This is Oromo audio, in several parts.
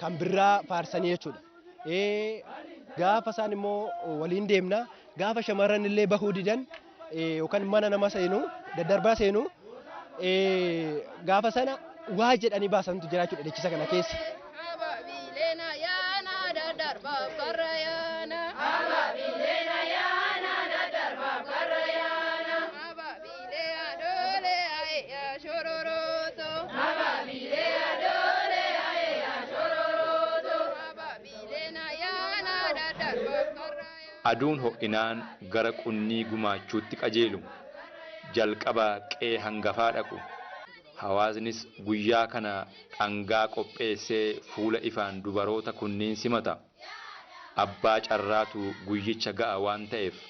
Kan birraa faarsanii jechuudha. Gaafa isaan immoo waliin deemna, gaafa shamarran illee bahuu didan yookaan mana nama seenu daddarbaa seenu, gaafa sana waa jedhanii baasantu jira jechuudha dhichisa kana keessa. Aduun ho'inaan gara qunnii gumaachuutti qajeelu. Jalqaba qe'ee hangafaa dhaqu. Hawaasnis guyyaa kana dhangaa qopheessee fuula ifaan dubaroota kunniin simata. Abbaa carraatu guyyicha ga'a waan ta'eef.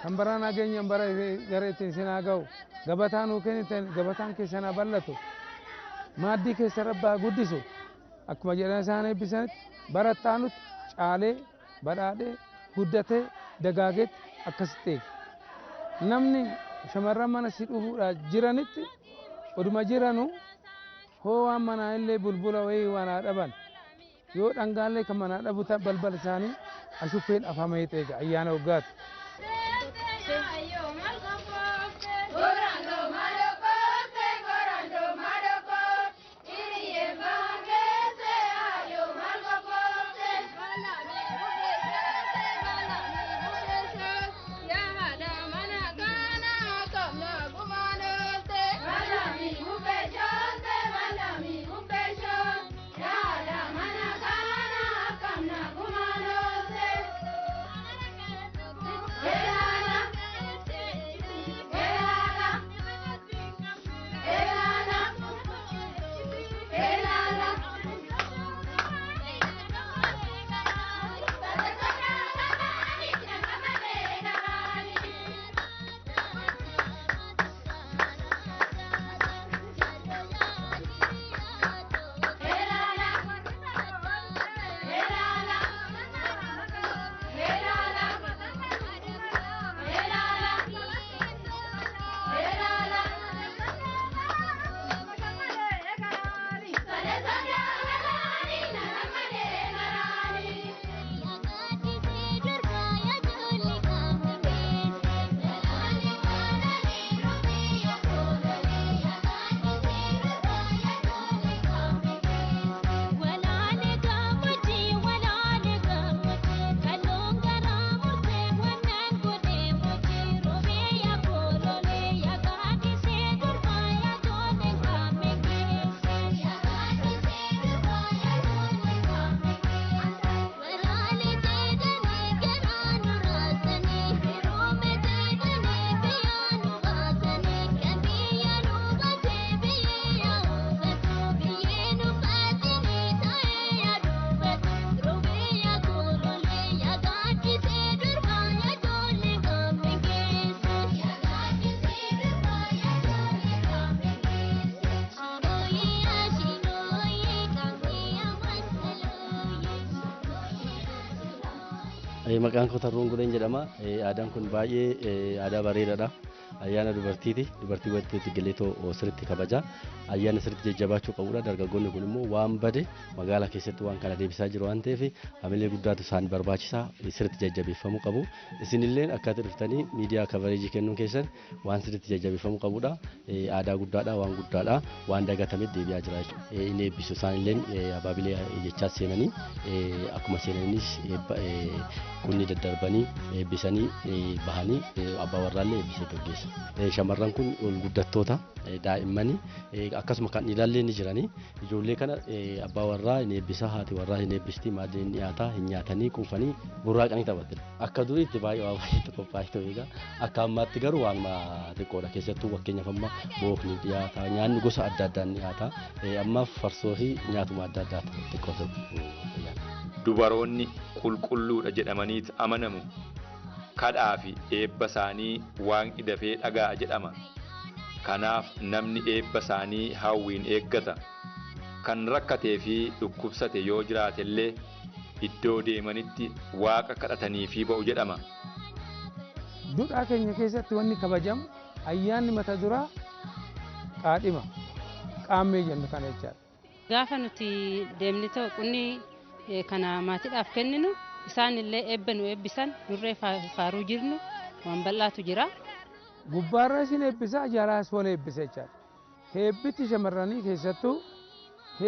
Kan baraan nageenyaan bara gara ittiin isin haa ga'u, gabataa nuu kennitan gabataan keessan haa bal'atu, maaddii keessa rabbaa guddisu, akkuma jedhan isaan eebbisanitti barattaanutti caalee badhaadhee guddatee dagaagetti akkasitti eega. Namni shamarran mana si dhufuudhaa jiranitti oduma jiranu hoo waan manaa illee bulbula wayii waan haa dhaban, yoo dhangaallee kan manaa dhabu balbala isaanii ashuffeen afamee eega ayyaana waggaati. Maqaan koo Tarruun Gudeen jedhama. Aadaan kun baay'ee aadaa bareedaadha. Ayyaana dubartiiti. Dubartii walitti galeetoo sirriitti kabaja. Ayyaana sirriitti jajjabaachuu qabudha. Dargaggoonni kun immoo waan bade magaalaa keessatti waan kana deebisaa jiru waan ta'eef hamilee guddaatu isaan barbaachisa. Sirriitti jajjabeeffamuu qabu. Isinillee akkaataa dhuftanii miidiyaa kabareejii kennuun keessan waan sirriitti jajjabeeffamuu qabudha. Aadaa guddaadha, waan guddaadha, waan dagatame deebi'aa jira jechuudha. Inni eebbisu isaanillee abaabilee jechaa seenanii akkuma seenanis kunni daddarbanii eebbisanii bahanii abbaa warraallee eebbisee gaggeessa. Shamarran kun ol guddattoota daa'immanii akkasuma kan dhiirallee ni jiranii ijoollee kana abbaa warraa hin eebbisa haati warraa hin eebbisti maaddeen dhiyaataa hin nyaatanii quufanii burraaqanii taphatan. Akka duriitti baay'ee waa baay'eetu qophaa'ee ture egaa akka ammaatti garuu waanuma xiqqoodha keessattuu fakkeenyaaf amma bookni dhiyaataa nyaanni gosa adda addaan dhiyaata ammaaf farsoo fi nyaatuma adda addaatu xiqqoo ta'u. Dubaroonni qulqulluudha jedhamaniit amanamu. Kadhaa fi eebba isaanii waaqni dafee dhaga'a jedhama. Kanaaf namni eebba isaanii hawwiin eeggata. Kan rakkatee fi dhukkubsate yoo jiraatellee iddoo deemanitti waaqa kadhatanii fi ba'u jedhama. Duudhaa keenya keessatti wanni kabajamu ayyaanni mata duraa qaadhima qaammee jennu kana jechaadha. Gaafa nuti deemni ta'u qunni kana maatiidhaaf kenninu isaan illee eebba nu eebbisan nurree faaruu jirnu waan bal'aatu jira. Gubbaarra isin eebbisaa jalaas wal eebbisa jechaadha. Eebbitti shamarranii keessattuu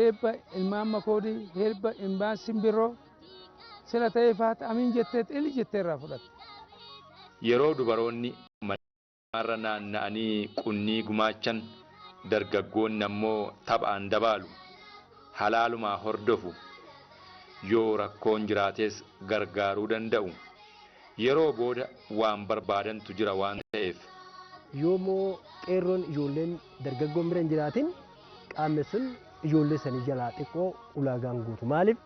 eebba ilmaan makoodii, eebba ilmaan simbirroo sila ta'ee faata amiin jettee xili jettee irraa fudhatte. Yeroo dubaroonni manaarra naanna'anii qunnii gumaachan dargaggoonni ammoo taphaan dabaalu. Halaalumaa hordofu. Yoo rakkoon jiraates gargaaruu danda'u. Yeroo booda waan barbaadantu jira waan ta'eef. Yoommoo qeerroon ijoolleen dargaggoon bira hin jiraatin qaamni sun ijoollee sanii jalaa xiqqoo ulaagaan guutu. Maaliif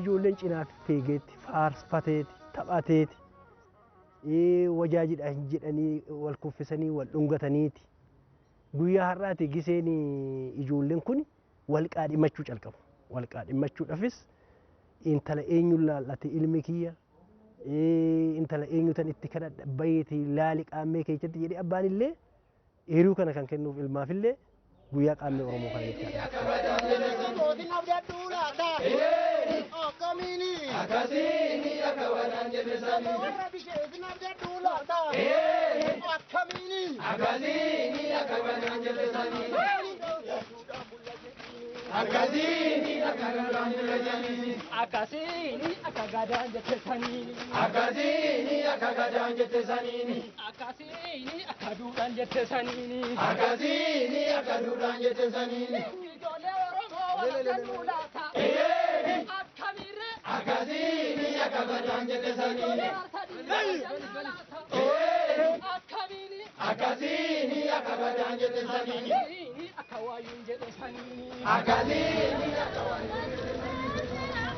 ijoolleen cinaa fiigeetti, faarfateeti, taphateeti, wajaajidha jedhanii wal kuffisanii wal dhungataniiti. Guyyaa har'aati giseen ijoolleen kun wal qaadhimachuu calqabu. Wal qaadhimachuudhaafis intala eenyuun laallate ilmi kiyya intala eenyu tan itti kadhadha bayeeti laali qaammee keessatti jedhee abbaan illee eeruu kana kan kennuuf ilmaaf illee guyyaa qaammee Oromoo kana jechaadha. Akkasiin akka gadaan jette saniini. Akkasiin akka gadaan jette saniini. Akkasiin akka duudhaan jette saniini. Akkasiin akka duudhaan jette saniini. Ijoollee Oromoo walakkaan laata. Akkamiirree. Akkasiin akka gadaan jette saniini. Akkamiini. Akkasiin akka gadaan jette saniini. Akka waayyuun jedhe saniini. Akkasiin akka waayyuun jedhe saniini.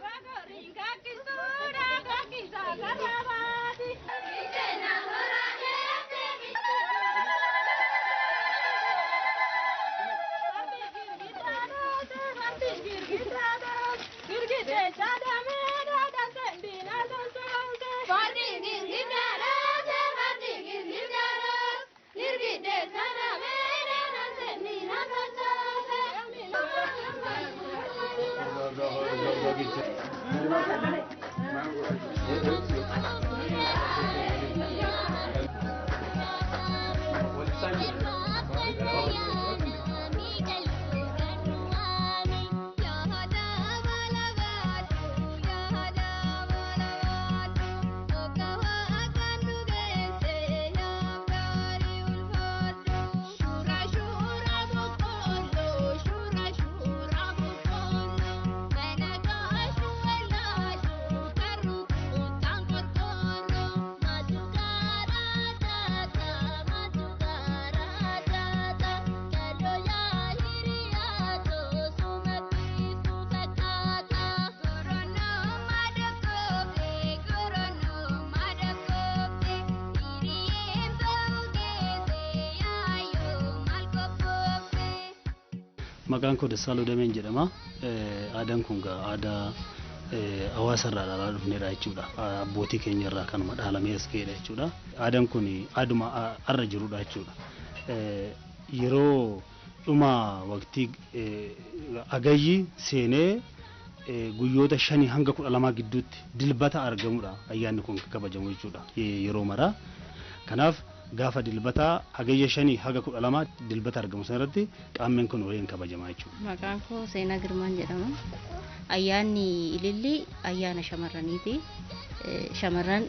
Waka Maqaan koo Dassaaluu Dameen jedhama. Aadaan kun aadaa hawaasa irraa dhaalaa dhufnedha jechuudha. Abbootii keenya irraa kanuma dhaalamee as ga'edha jechuudha. Aadaan kun aaduma har'a jirudha jechuudha. Yeroo dhuma waqtii Hagayyi seenee guyyoota 5 hanga 12 gidduutti dilbata argamudha ayyaanni kun kabajamu jechuudha yeroo maraa. Kanaaf gaafa dilbataa Hagayya 5 haga 12 dilbata argamu sanarratti qaammeen kun waliin kabajamaa jechuudha. Maqaan koo Seenaa Girmaan jedhama. Ayyaanni Ilillii ayyaana shamarraniiti. Shamarran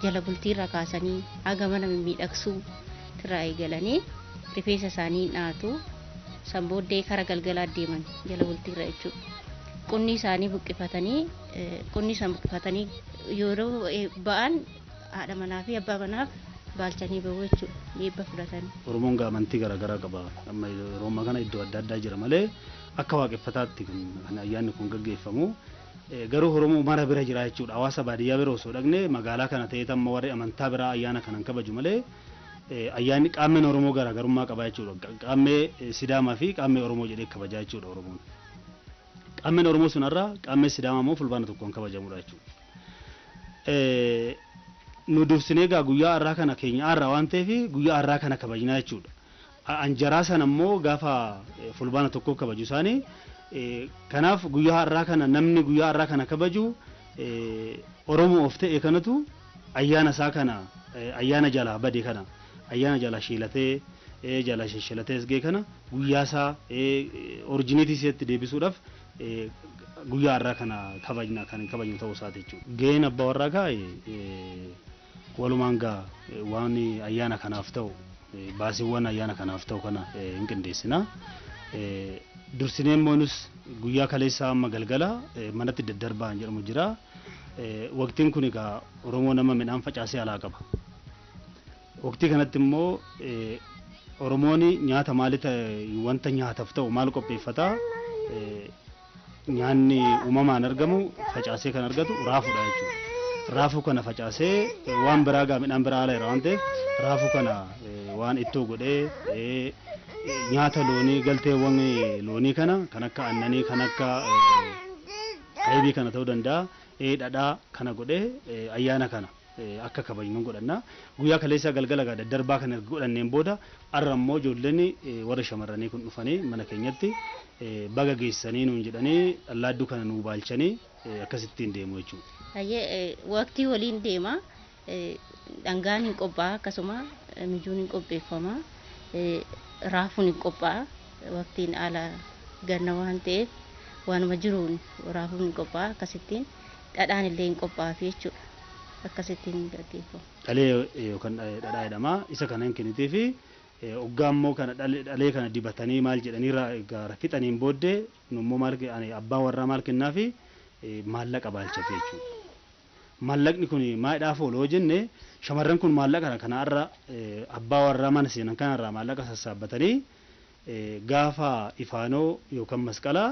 jala bultiirra kaasanii haga mana mimmiidhagsuu irraa eegalanii rifeensa isaanii dhaatu. San booddee kara galgalaa deeman jala bultiirra jechuudha. Qunni isaanii buqqifatanii, qunni isaan buqqifatanii yeroo ba'an haadha manaa fi abbaa manaaf baalchanii bahu jechuudha. Eebba fudhatanii. Oromoon amantii garaagaraa qaba. Amma yeroo ammaa kana iddoo adda addaa jira malee akka waaqeffataatti kan ayyaanni kun gaggeeffamu. Garuu Oromoo mara bira jira jechuudha. Hawaasa baadiyyaa bira osoo dhaqne magaalaa kana ta'ee amma warri amantaa biraa ayyaana kanan kabaju malee ayyaanni qaammeen Oromoo garaagarummaa qaba jechuudha. Qaammee Sidaamaa fi qaammee Oromoo jedhee kabajaa jechuudha Oromoon. Qaammeen Oromoo sunarraa qaammee Sidaamaa immoo fulbaana tokkoon kabajamudha jechuudha. Nu dursinee egaa guyyaa har'aa kana keenya har'aa waan ta'eef guyyaa har'aa kana kabajnaa jechuudha. Anjaraa sana immoo gaafa fulbaana tokko kabaju isaanii. Kanaaf guyyaa har'aa kana namni guyyaa har'aa kana kabaju Oromoo of ta'e kanatu ayyaana isaa kana, ayyaana jalaa bade kana, ayyaana jalaa sheelatee jalaa sheshelatee as ga'e kana guyyaa isaa orjiniitii isheetti deebisuudhaaf guyyaa har'aa kana kabajna kan kabajnu ta'uu isaati jechuudha. Gaheen abbaa warraa gaa walumaan gaa waan ayyaana kanaaf ta'u, baasiiwwan ayyaana kanaaf ta'u kana hin qindeessina. Dursinee immoo nus guyyaa kaleessaa amma galgala manatti daddarbaa hin jedhamu jira. Waqtiin kun egaa Oromoo nama midhaan facaasee alaa qaba. Waqtii kanatti immoo Oromoon nyaata maali wanta nyaataaf ta'u maal qopheeffata? Nyaanni uumamaan argamu facaasee kan argatu raafuudha jechuudha. Raafuu kana facaasee waan biraa gaa midhaan biraa haala jira waan ta'eef raafuu kana waan ittoo godhee nyaata loonii, galteewwan loonii kana kan akka aannanii, kan akka aybii kana ta'uu danda'a, dhadhaa kana godhee ayyaana kana akka kabajnu godhanna. Guyyaa kaleessaa galgala gaa daddarbaa kana godhanneen booda har'a immoo ijoolleen warra shamarranii kun dhufanii mana keenyatti baga geessanii nuun jedhanii dhallaadduu kana nuu baalchanii akkasittiin deemu jechuudha. Hayyee, waqtii waliin deema. Dhangaan hin qophaa'a, akkasuma mijuun hin qopheeffama, raafuun hin qophaa'a. Waqtiin haala ganna waan ta'eef waanuma jiruun raafuun hin qophaa'a, akkasittiin dhadhaan illee hin qophaa'aaf jechuudha. Akkasittiin gaggeeffamu. Dhalee yookaan dhadhaa jedhama. Isa kana hin kennitee fi hoggaa immoo kana dhalee kana dibatanii maal jedhanii gara fixaniin booddee nu immoo maal abbaa warraa maal kennaafi maallaqa baalchaaf jechuudha. Maallaqni kun maaliidhaaf oolu yoo jenne shamarran kun maallaqa kana irra abbaa warraa mana seenan kanarraa maallaqa sassaabbatanii gaafa ifaanoo yookaan masqalaa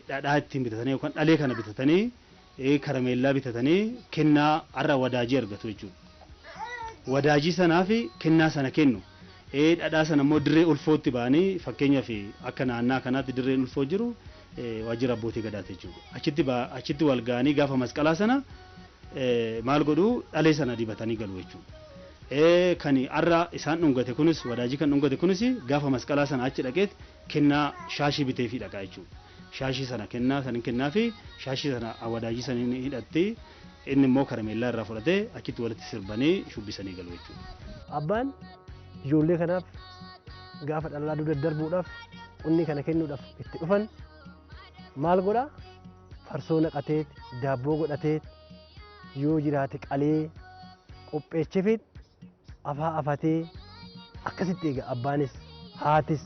dhadhaa ittiin bitatanii yookaan dhalee kana bitatanii karameellaa bitatanii kennaa har'a wadaajii argatu jechuudha. Wadaajii sanaa fi kennaa sana kennu. Dhadhaa sana immoo dirree ulfootti ba'anii fakkeenyaaf akka naannaa kanaatti dirreen ulfoo jiru waajjira abbootii gadaati jechuudha. Achitti wal ga'anii gaafa masqalaa sana maal godhu dhalee sana dibatanii galu jechuudha. Kan har'a isaan dhungate kunis wadaajii kan dhungate kunis gaafa masqalaa sana achi dhaqeet kennaa shaashii bitee fi dhaqa jechuudha. Shaashii sana kennaa sanin kennaa fi shaashii sana wadaajii saniin hidhatti inni immoo karameellaa irraa fudhatee achitti walitti sirbanii shubbisanii galu jechuudha. Abbaan ijoollee kanaaf gaafa dhallaa daddarbuudhaaf qunni kana kennuudhaaf itti dhufan maal godhaa? Farsoo naqatee, daabboo godhatee, yoo jiraate qalee qopheechifit afaa afatee akkasitti eega abbaanis haatis.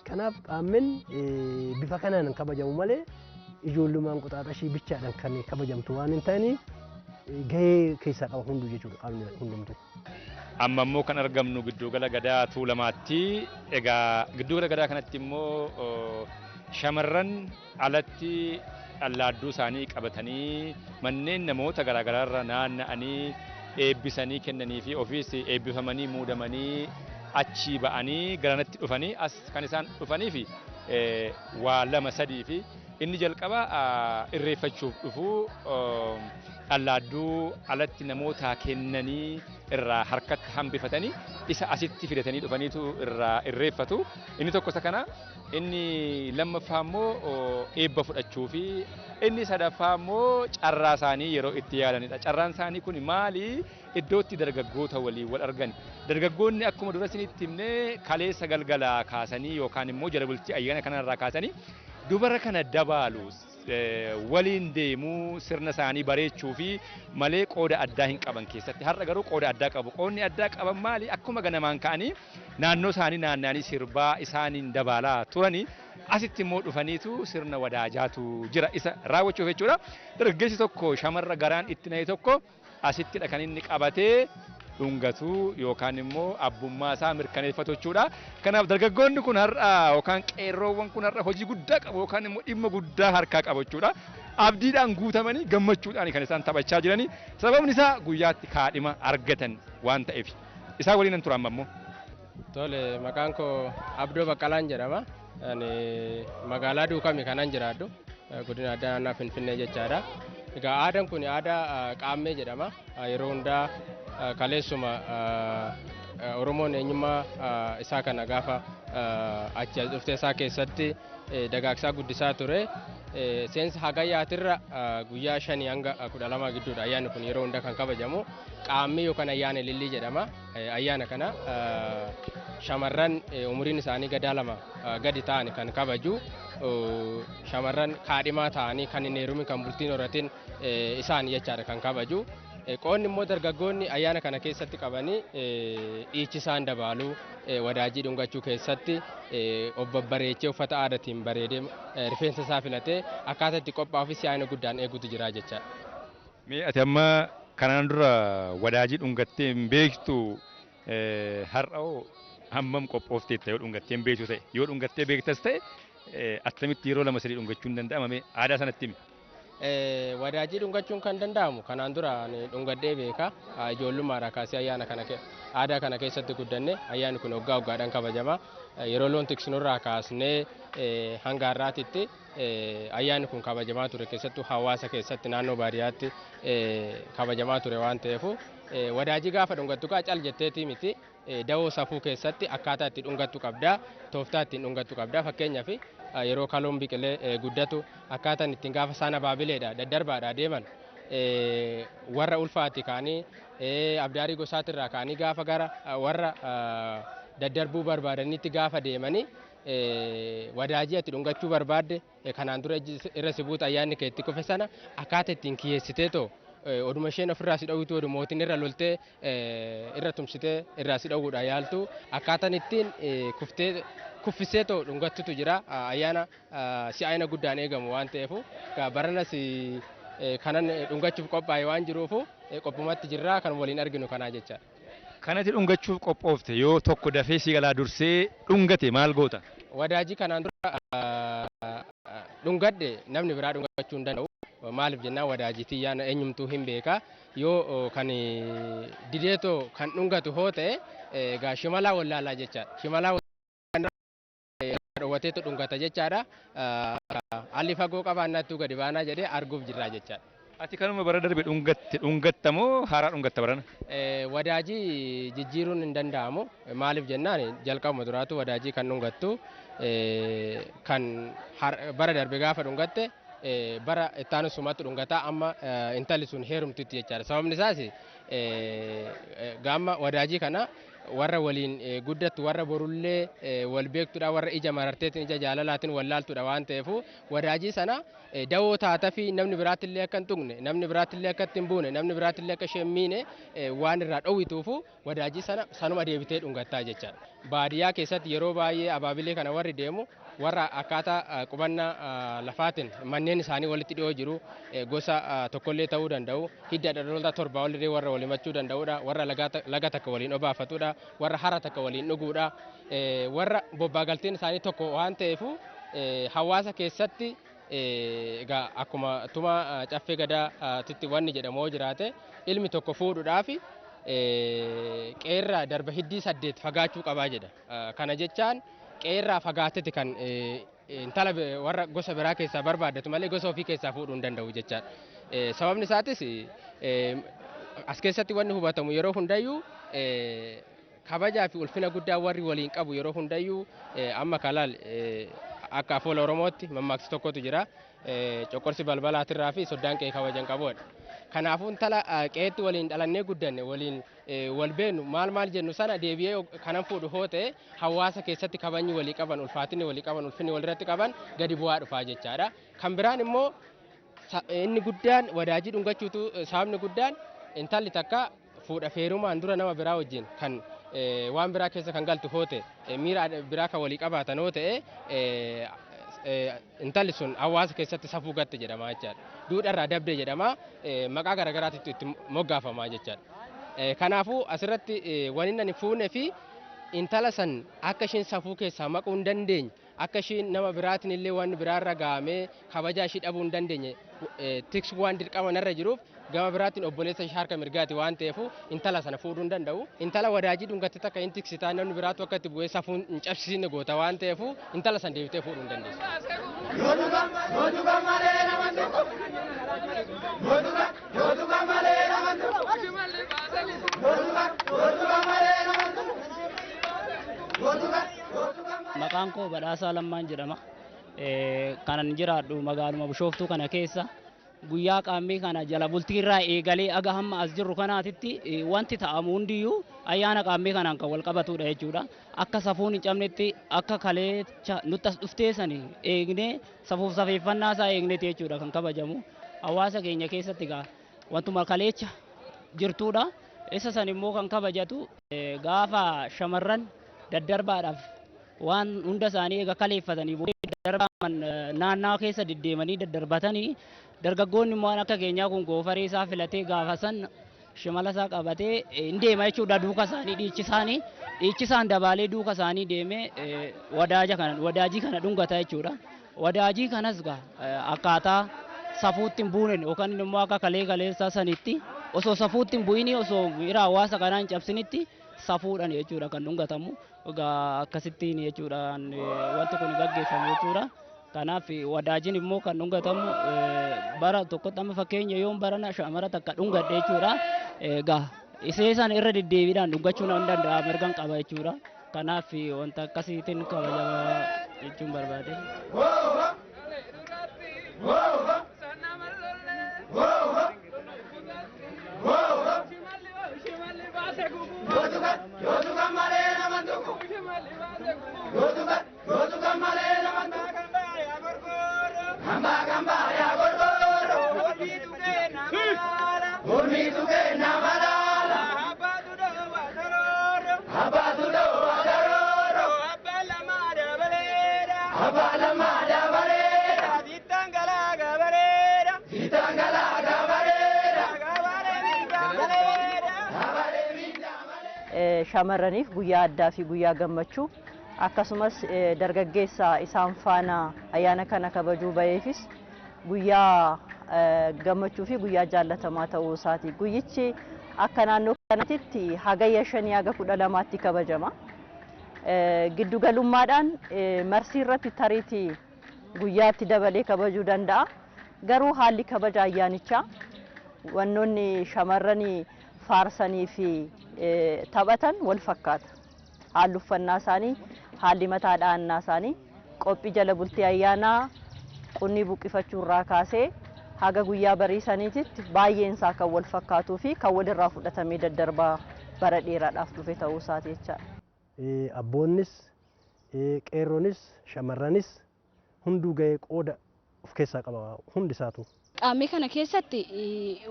Kanaaf qaammeen bifa kanaan kabajamu malee ijoollummaan quxaaxashii bichaadhaan kan kabajamtu waan hin ta'iniif gahee keessaa qaba hunduu jechuudha qaamni hundumtuu. Amma immoo kan argamnu giddugala gadaa Tuulamaatti. Egaa giddugala gadaa kanatti immoo shamarran alatti dhallaadduu isaanii qabatanii manneen namoota garaagaraarra naanna'anii eebbisanii kennanii fi ofiis eebbifamanii muudamanii Achii ba'anii garanatti dhufanii as kan isaan dhufanii fi waa lama sadii fi inni jalqaba irreeffachuuf dhufuu, dhallaadduu alatti namoota kennanii irraa harkatti hambifatanii isa asitti fidatanii dhufaniitu irraa irreeffatu. Inni tokko isa kana, inni lammaffaa immoo eebba fudhachuu fi inni sadaffaa immoo carraa isaanii yeroo itti yaalanidha. Carraan isaanii kun maali? Iddootti dargaggoota waliin wal argan. Dargaggoonni akkuma dura isinitti himnee kaleessa galgalaa kaasanii yookaan immoo jala bultii ayyaana kanarraa kaasanii dubara kana dabaalu, waliin deemuu, sirna isaanii bareechuu fi malee qooda addaa hin qaban keessatti. Har'a garuu qooda addaa qabu. Qoodni addaa qaban maali? Akkuma ganamaan ka'anii naannoo isaanii naanna'anii sirbaa isaaniin dabaalaa turanii asitti immoo dhufaniitu sirna wadaajaatu jira, isa raawwachuuf jechuudha. Dargaggeessi tokko shamarra garaan itti na'e tokko asittidha kan inni qabatee dhungatu yookaan immoo abbummaa isaa mirkaneeffatu jechuudha. Kanaaf dargaggoonni kun har'a yookaan qeerroowwan kun har'a hojii guddaa qabu yookaan immoo dhimma guddaa harkaa qabu jechuudha. Abdiidhaan guutamanii gammachuudhaan kan isaan taphachaa jiranii. Sababni isaa guyyaatti kaadhima argatan waan ta'eef. Isaan waliin nan tura amma immoo. Tole, maqaan koo Abdoo Baqqalaan jedhama. Ani magaalaa Duukami kanan jiraadhu. Godina addaa naannoo Finfinnee jechaadha. Egaa aadaan kun aadaa qaammee jedhama. Yeroo hundaa kaleessuma Oromoon eenyummaa isaa kana gaafa achi as dhuftee isaa keessatti dagaagsaa guddisaa ture. Seensa hagayyaatirra guyyaa 5 hanga 12 gidduudha ayyaanni kun yeroo hundaa kan kabajamu. Qaammee yookaan ayyaana ilillii jedhama. Ayyaana kana shamarran umuriin isaanii gadaa 2 gadi ta'an kan kabaju. Shamarran kaadhimaa ta'anii kan hin heerumin, kan bultiin horatin isaan jechaadha kan kabaju. Qoonni immoo dargaggoonni ayyaana kana keessatti qabanii dhiichisaan dabaaluu, wadaajii dhungachuu keessatti obbo bareechee uffata aadaatiin bareedee rifeensa isaa filatee akkaataa itti qophaa'uu fi si'aayina guddaan eeguutu jira jechaadha. Mee ati amma kanaan dura wadaajii dhungattee hin beektu, har'a hoo hammam qophoofteetta yoo dhungattee hin beektu ta'e? Yoo dhungattee beektas ta'e attamitti yeroo lama sadii dhungachuun danda'ama? Mee aadaa sanatti himi. Wadaajii dhungachuun kan danda'amu kanaan dura ani dhungadhee beeka. Ijoollummaadhaa kaasee ayyaana kana aadaa kana keessatti guddanne. Ayyaanni kun waggaa waggaadhaan kabajama. Yeroo loon tiksinurraa kaasnee hanga har'aatitti ayyaanni kun kabajamaa ture, keessattuu hawaasa keessatti naannoo baadiyyaatti kabajamaa ture waan ta'eef, wadaajii gaafa dhungattu kaa cal jetteetii miti, dawoo safuu keessatti akkaataa itti dhungattu qabdaa, tooftaa ittiin dhungattu qabdaa. Fakkeenyaaf yeroo kaloon biqilee guddatu akkaataan ittiin gaafa isaan abaabileedha daddarbaadha deeman, warra ulfaati ka'anii abdaarii gosaatirraa ka'anii gaafa gara warra daddarbuu barbaadanitti gaafa deemanii, wadaajii ati dhungachuu barbaadde kanaan dura irra si buuta ayyaanni kee itti kufe sana akkaataa ittiin kiyyeessitee too oduma isheen ofirraa si dhowwitu, oduma mootiin irra loltee irra tumsitee irraa si dhowwuudha yaaltu, akkaataan ittiin kuftee kuffisee too dhungattutu jira. Ayyaana si'aayina guddaan eegamu waan ta'eef baranas kanan dhungachuuf qophaa'e waan jiruuf qophumatti jirra, kan waliin arginu kanaa jechaadha. Kanatti dhungachuuf qophoofte yoo tokko dafee si galaa dursee dhungate maal goota? Wadaajii kanaan dura dhungadhe namni biraa dhungachuu hin danda'u. Maaliif jennaan wadaajii tiyyaan eenyumtuu hin beeka. Yoo kan dideetoo kan dhungatu hoo ta'e egaa shimalaa wallaalaa jechaadha. Shimalaa dhowwateetu dhungata jechaadha. Haalli fagoo qabaannattuu gadi baanaa jedhee arguuf jirraa jechaadha. Ati kanuma bara darbe dhungatte dhungatta moo haaraa dhungatta barana? Wadaajii jijjiiruun hin danda'amu. Maaliif jennaan jalqabuma duraatu wadaajii kan dhungattu kan bara darbe gaafa dhungatte bara ittaanu sumatti dhungataa amma intalli sun heerumtutti jechaadha. Sababni isaas gaama wadaajii kana warra waliin guddattu, warra borullee wal beektudha, warra ija mararteetiin ija jaalalaatiin wallaaltudha waan ta'eef, wadaajii sana dawoo taataa fi namni biraatti illee akka hin tuqne, namni biraatti illee akka hin buune, namni biraatti illee akka isheen miine waan irraa dhowwituufu wadaajii sana sanuma deebitee dhungattaa jechaadha. Baadiyyaa keessatti yeroo baay'ee abaabilee kana warri deemu warra akkaataa qubannaa lafaatiin manneen isaanii walitti dhiyoo jiru, gosa tokkollee ta'uu danda'u, hidda dhaloota 7 olillee warra wal himachuu danda'udha, warra laga takka waliin obaafatudha, warra hara takka waliin dhuguudha, warra bobbaagalteen isaanii tokko waan ta'eef hawaasa keessatti egaa akkuma tuma caffee gadaatitti wanni jedhamu yoo jiraate ilmi tokko fuudhuudhaaf Qeerraa darba hiddii 8 fagaachuu qabaa jedha. Kana jechaan qeerraa fagaateeti kan intala warra gosa biraa keessaa barbaadatu malee gosa ofii keessaa fuudhuu hin danda'u jechaadha. Sababni isaatis as keessatti wanni hubatamu yeroo hundayyuu kabajaa fi ulfina guddaa warri waliin qabu yeroo hundayyuu amma kalaal akka afoola Oromootti mammaaksi tokkotu jira. Coqorsi balbalaatirraa fi soddaan qe'ee kabajan qabudha. Kanaafuu intala qe'eetti waliin dhalannee guddanne waliin wal beenu maal maal jennu sana deebi'ee kanan fuudhu hoo ta'e hawaasa keessatti kabajni walii qaban, ulfaatinni walii qaban, ulfinni walirratti qaban gadi bu'aa dhufaa jechaadha. Kan biraan immoo inni guddaan wadaajii dhungachuutu sababni guddaan intalli takka fuudha feerumaan dura nama biraa wajjin kan waan biraa keessa kan galtu hoo ta'e, miira biraa kan walii qabaatan hoo ta'e, intalli sun hawaasa keessatti safuu gatte jedhama jechaadha. Duudharraa dabde jedhama, maqaa garaagaraatitti itti moggaafama jechaadha. Kanaafuu asirratti wanni ani fuunee fi intala san akka isheen safuu keessaa maquu hin dandeenye, akka isheen nama biraatiin illee waan biraarra gahamee kabajaa ishee dhabuu hin dandeenye tiksu waan dirqama narra jiruuf, gama biraatiin obboleessa ishee harka mirgaati waan ta'eef intala sana fuudhuu hin danda'u. Intala wadaajii dhungatte takka hin tiksitaa, namni biraatu akka itti bu'ee safuu hin cabsisne goota waan ta'eef intala sana deebitee fuudhuu hin dandeessu. Maqaan koo Badhaasaa Lammaan jedhama. Kanan jiraadhu magaaluma Bishooftuu kana keessa. Guyyaa qaammii kana jala bultiirraa eegalee aga hamma as jirru kanaatitti wanti ta'amu hundiyyuu ayyaana qaammii kanaan kan wal qabatudha jechuudha. Akka safuun hin cabnetti, akka kaleecha nutti as dhuftee sani eegnee, safuuf safeeffannaa isaa eegneeti jechuudha kan kabajamu. Hawaasa keenya keessatti gaa wantuma kaleecha jirtudha. Isa san immoo kan kabajatu gaafa shamarran daddarbaadhaaf waan hunda isaanii eega kaleeffatanii booda daddarbaaman naannaa keessa deddeemanii daddarbatanii, dargaggoonni immoo waan akka keenyaa kun goofaree isaa filatee gaafa san shimala isaa qabatee hin deema jechuudha. Duuka isaanii dhiichisaanii dhiichisaan dabaalee duuka isaanii deemee wadaaja kana, wadaajii kana dhungata jechuudha. Wadaajii kanas gaa akkaataa safuutti hin buunen yookaan immoo akka kalee kaleessaa sanitti osoo safuutti hin bu'ini, osoo miira hawaasa kanaa hin cabsinitti safuudhaan jechuudha kan dhungatamu. Egaa akkasittiin jechuudhaan wanti kun gaggeeffamu jechuudha. Kanaaf wadaajiin immoo kan dhungatamu bara tokkotti, amma fakkeenya yoon barana shamara takka dhungadhe jechuudha. Egaa isee sana irra deddeebiidhaan dhungachuu nan danda'a, mirgan qaba jechuudha. Kanaaf wanta akkasiitiin kabajama jechuun barbaade. Shamarraniif guyyaa addaa fi guyyaa gammachuu, akkasumas dargaggeessa isaan faana ayyaana kana kabajuu baheefis guyyaa gammachuu fi guyyaa jaallatamaa ta'uu isaati. Guyyichi akka naannoo kanatti hagayya 5 haga 12tti kabajama. Giddugalummaadhaan marsii irratti tariitii guyyaatti dabalee kabajuu danda'a. Garuu haalli kabaja ayyaanichaa, wannoonni shamarranii faarsanii fi taphatan wal fakkaata. Haalli uffannaa isaanii, haalli mataa dhahannaa isaanii, qophii jala bultii ayyaanaa qunnii buqqifachuu irraa kaasee haga guyyaa bariisaniititti baay'een isaa kan wal fakkaatuu fi kan walirraa fudhatamee daddarbaa bara dheeraadhaaf dhufe ta'uu isaati jechaadha. Abboonnis, qeerroonis, shamarranis hunduu gahee qooda of keessaa qaba hundi isaatu. Qaammee kana keessatti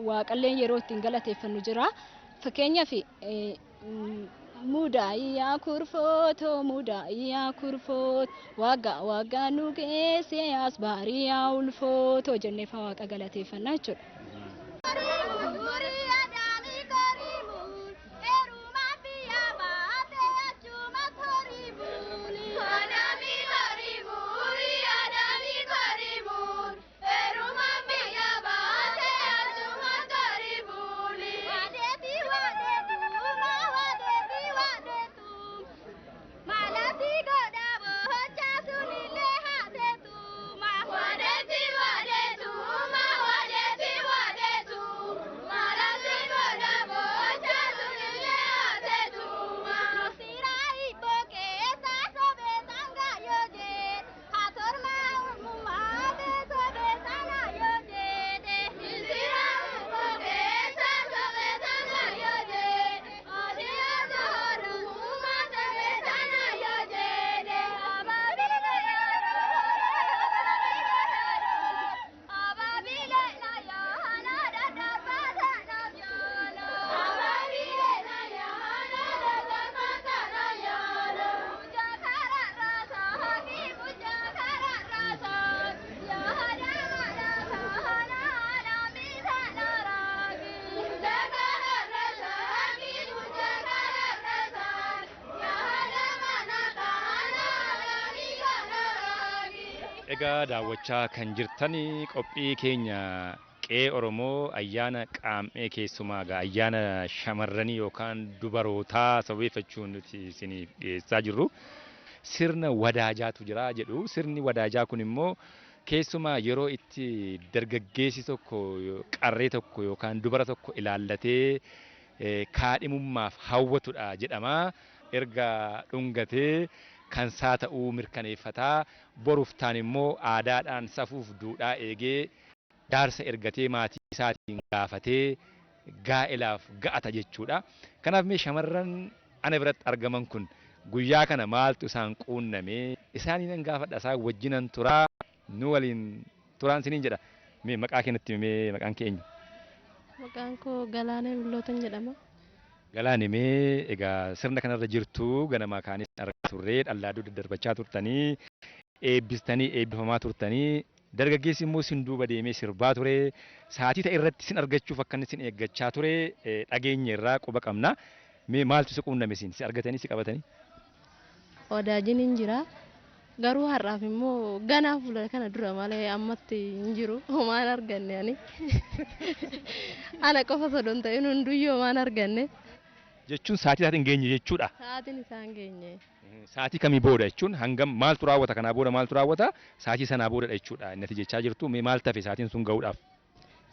waaqalleen yeroo ittiin galateeffannu jira. Fakkeenyaaf, mudaayyaa kurfootoo, mudaayyaa kurfoot, waggaa waggaa nu geesse as baariyaa ulfootoo jennee fa waaqa galateeffannaa jechuudha. Egaa daawwachaa kan jirtan qophii keenya qe'ee Oromoo ayyaana qaam'ee keessumaa egaa ayyaana shamarranii yookaan dubarootaa sababeeffachuun nuti isiniif dhiyeessaa jirru. Sirna wadaajaatu jira jedhu. Sirni wadaajaa kun immoo keessumaa yeroo itti dargaggeessi tokko qarree tokko yookaan dubara tokko ilaallatee kaadhimummaaf hawwatudha jedhama. Erga dhungatee kan isaa ta'uu mirkaneeffataa boruuf taan immoo aadaadhaan safuuf duudhaa eegee jaarsa ergatee maatii isaatiin gaafatee gaa'elaaf ga'ata jechuudha. Kanaaf mee shamarran ana biratti argaman kun guyyaa kana maaltu isaan quunname isaaniinan gaafadha isaan wajjinan turaa nu waliin turaan isiniin jedha. Mee maqaa kee natti himi mee maqaan kee eenyu? Maqaan koo Galaanee Bullootan jedhama. Galaane mee egaa sirna kanarra jirtu ganamaa kaanis argaa turree dhallaaduu daddarbachaa turtanii eebbistanii eebbifamaa turtanii dargaggeessi immoo sin duuba deemee sirbaa ture sa'aatii ta'e irratti sin argachuuf akka inni sin eeggachaa ture dhageenya irraa quba qabna. Mee maaltu si quunname sin si argatanii si qabatanii? Wadaajiin hin jira. Garuu har'aaf immoo ganaa fuula kana dura malee ammatti hin jiru. Homaan arganne ani. Ana qofa osoo hin ta'in hunduyyuu homaan arganne. Jechuun sa'aatii isaatiin geenye jechuudha. Sa'aatiin isaan geenye. Sa'aatii kamii booda jechuun hangam maaltu raawwata kanaa booda maaltu raawwata sa'aatii sanaa boodadha jechuudha inni ati jechaa jirtu mee maal tafe sa'aatiin sun ga'uudhaaf?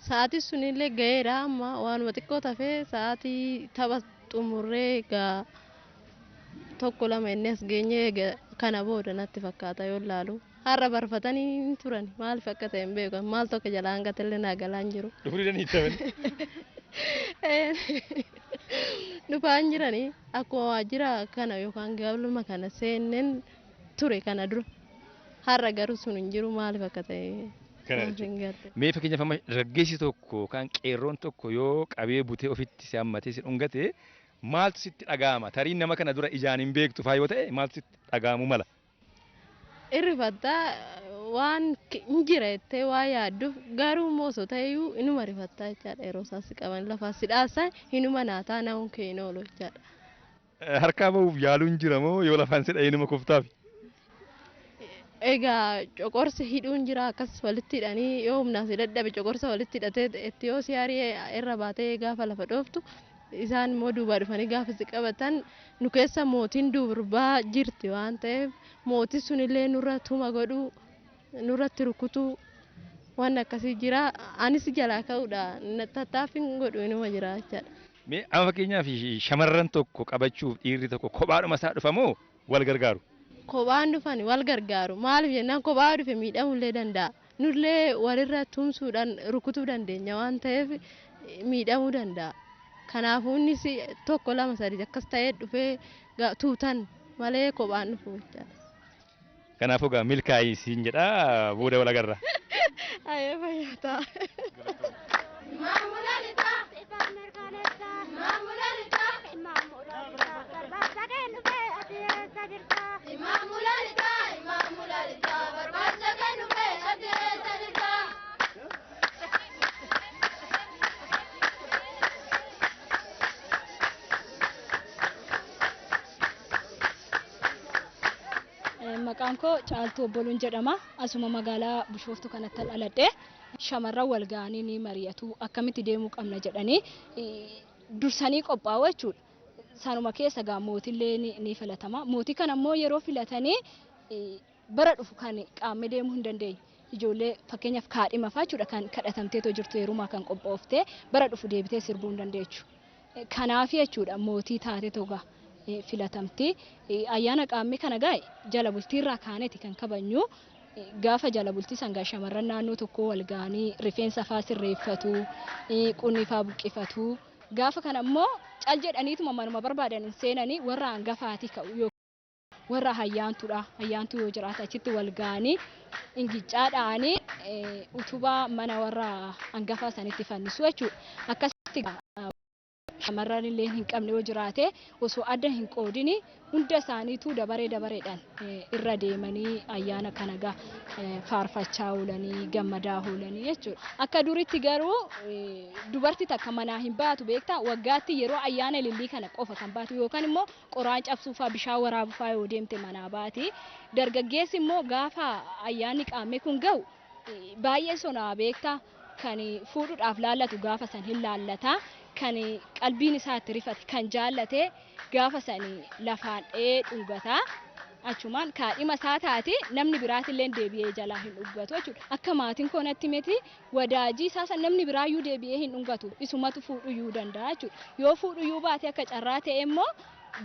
Sa'aatiin sunillee ga'eera amma waanuma xiqqoo tafee sa'aatii tapha xumurree egaa tokko lama inni as geenye egaa kana booda natti fakkaata yoo laalu. Har'a barfatanii hin turan maaliif akka ta'e hin beeku maal tokko jalaa hanga ta'ellee naa galaa hin jiru. Dhufuu didanii taphani. Dhufaa hin jiranii akkuma waajjira kana yookaan galma kana seenneen ture kana dura. Har'a garuu sun hin jiru maaliif akka ta'e Kana naaf hin galle. Mee fakkeenyaaf amma dargaggeessi tokko yookaan qeerroon tokko yoo qabee butee ofitti si hammatee si dhungate maaltu sitti dhaga'ama? Tarii nama kana dura ijaan hin beektu faa yoo ta'e maaltu sitti dhaga'amuu mala? Irrifattaa waan hin jira jettee waa yaadduuf garuu immoo osoo ta'eyyuu inuma rifattaa jechaadha yeroo isaan si qaban lafaa si dhaasan inuma naataa na'uun kee hin oolu jechaadha. Harkaa bahuuf yaaluun jira moo yoo lafaan si dha'e inuma kuftaafi? Egaa coqorsa hidhuun jira akkas walitti hidhanii yoo humnaan si dadhabe coqorsa walitti hidhatee itti yoo si ari'e irra baatee gaafa lafa dhooftu isaan immoo duubaa dhufanii gaafa si qabatan nu keessa mootiin durbaa jirti waan ta'eef mootiin sunillee nurra tuma godhuu nurratti rukutuu waan akkasii jira anis jalaa ka'uudha tattaaffiin godhu inuma jira jechaadha. Mee amma fakkeenyaaf shamarran tokko qabachuuf dhiirri tokko kophaadhuma isaa dhufa moo wal gargaaru? Kophaan dhufan wal gargaaru maaliif jennaan kophaa dhufe miidhamuullee danda'a nullee walirra tumsuudhaan rukutuu dandeenya waan ta'eef miidhamuu danda'a. Kanaafuu innis tokko lama sadi akkas ta'ee dhufee tuutan malee kophaan dhufu jechaadha. Kanaafuu egaa milkaa'ii siin jedha booda wal agarra. Ayee fayyaa ta'a. Maqaan koo Caaltuu Obboluun jedhama. Asuma magaalaa Bishooftuu kanatti dhaladhe. Shamarran wal ga'anii ni mari'atu. Akkamitti deemuu qabna jedhanii dursanii qophaa'u jechuudha. Sanuma keessa egaa mootillee ni filatama. Mootii kana immoo yeroo filatanii bara dhufu kan qaamni deemuu hin dandeenye. Ijoollee fakkeenyaaf kaadhima fa'aa jechuudha kan kadhatamteetoo jirtu heerumaa kan qophooftee bara dhufu deebitee sirbuu hin dandeechu. Kanaaf jechuudha mootii taate togaa filatamti. Ayyaana qaammee kana gaa'e jala bultiirraa kaaneeti kan kabajnu. Gaafa jala bultii sangaa shamarran naannoo tokkoo wal ga'anii rifeensa fa'aa sirreeffatu, qunni fa'aa buqqifatu. Gaafa kana immoo cal jedhaniituma manuma barbaadan hin seenanii warra hangafaati ka'u yookiin warra hayyaantuudha. Hayyaantuu yoo jiraate achitti wal ga'anii ingicaa dha'anii utubaa mana warra hangafaa sanitti fannisu jechuudha. Akkasitti Shamarran illee hin qabne yoo jiraate osoo adda hin qoodini hunda isaaniitu dabaree dabareedhaan irra deemanii ayyaana kana gaa faarfachaa oolanii gammadaa oolanii jechuudha. Akka duritti garuu dubarti takka manaa hin baatu beektaa, waggaatti yeroo ayyaana ilillii kana qofa kan baatu yookaan immoo qoraan cabsuufaa bishaan waraabuufaa yoo deemte manaa baati. Dargaggeessi immoo gaafa ayyaanni qaammee kun ga'u baay'ee sonaa beektaa, kan fuudhuudhaaf laallatu gaafa san hin laallata, kan qalbiin isaa itti rifate kan jaallate gaafa san lafaan dha'ee dhungata. Achumaan kaadhima isaa taate namni biraatillee deebi'ee jalaa hin dhungatu jechuudha. Akka maatiin koo natti miti wadaajii isaa san namni biraayyuu deebi'ee hin dhungatu, isumatu fuudhuyyuu danda'a jechuudha. Yoo fuudhuyyuu baate akka carraa ta'e immoo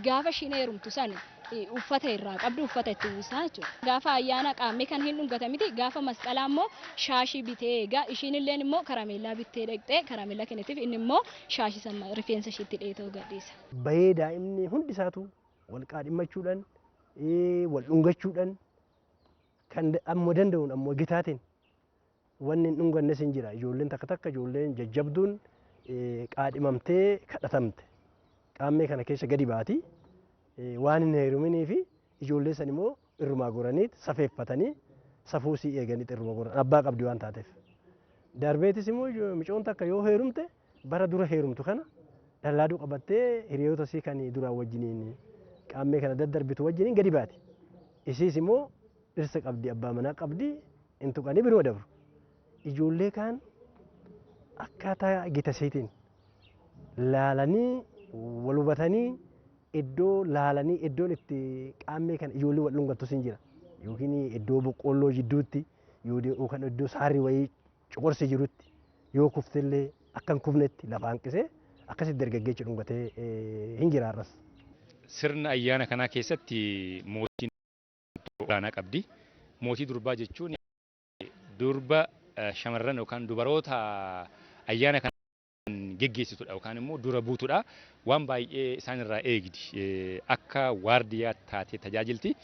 gaafa ishiin heerumtu san uffata irraa qabdu uffata itti uwwisaa jechuudha. Gaafa ayyaana qaammee kan hin dhungata miti, gaafa masqalaa immoo shaashii bitee eega, ishiin illeen immoo karameellaa bittee dhaqxee karameellaa kennitiif, inni immoo shaashii san rifeensa ishiitti dheetoo gadhiisa. Bahee daa'imni hundi isaatu wal qaadhimmachuudhaan wal dhungachuudhaan kan ammoo danda'uun ammoo gitaatiin wanni hin dhungannes hin jira. Ijoolleen takka takka ijoolleen jajjabduun qaadhimamtee kadhatamte qaammee kana keessa gadi baati. Waan hin heeruminii fi ijoollee san immoo irrumaa goraniit safeeffatanii safuu sii eeganiit irruma goran abbaa qabdi waan taateef. Darbeetis immoo micoon takka yoo heerumte bara dura heerumtu kana dhallaaduu qabattee hiriyoota sii kan duraan wajjiniin qaammee kana daddarbitu wajjiniin gadi baati. Isiis immoo dhirsa qabdi, abbaa manaa qabdi, hin tuqanii biruma dabru. Ijoollee kaan akkaataa gita isiitiin laalanii wal hubatanii iddoo laalanii iddoon itti qaammee kana ijoollee wal dhungattus hin jira. Yookiin iddoo boqqoolloo jidduutti yookaan iddoo saarri wayii coqorsi jirutti yoo kuftellee akka hin kufnetti lafa hanqisee akkasitti dargaggeechi dhungatee hin jira har'as. Sirna ayyaana kanaa keessatti mootiin olaanaa qabdi. Mootii durbaa jechuun durba shamarran yookaan dubaroota ayyaana kana geggeessitudha yookaan immoo dura buutudha. Waan baay'ee isaan irraa eegdi. Akka waardiyaa taatee tajaajilti.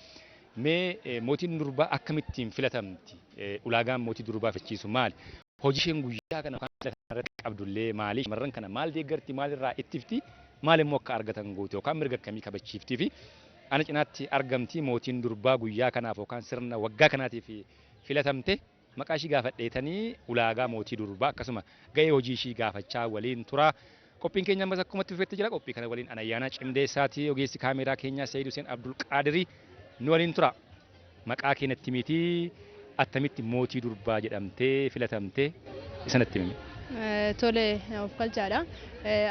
Mee mootiin durbaa akkamittiin filatamti? Ulaagaan mootii durbaa fichiisu maali? Hojii isheen guyyaa kana yookaan irratti qabdullee maali? Shamarran kana maal deeggarti? Maalirraa ittifti? Maal immoo akka argatan gooti yookaan mirga akkamii kabachiiftii fi ana cinaatti argamti mootiin durbaa guyyaa kanaaf yookaan sirna waggaa kanaatiif filatamte maqaa ishii gaafadheetanii ulaagaa mootii durbaa akkasuma ga'ee hojii ishii gaafachaa waliin tura. Qophiin keenya ammas akkumatti fufetti jira. Qophii kana waliin ana Ayyaanaa Cimdeessaati, ogeessi kaameeraa keenyaa Sayyid Hussein Abdul Qaadirii nu waliin tura. Maqaa keenyatti miti attamitti mootii durbaa jedhamtee filatamte isanatti himi. Tole, of galchaadha.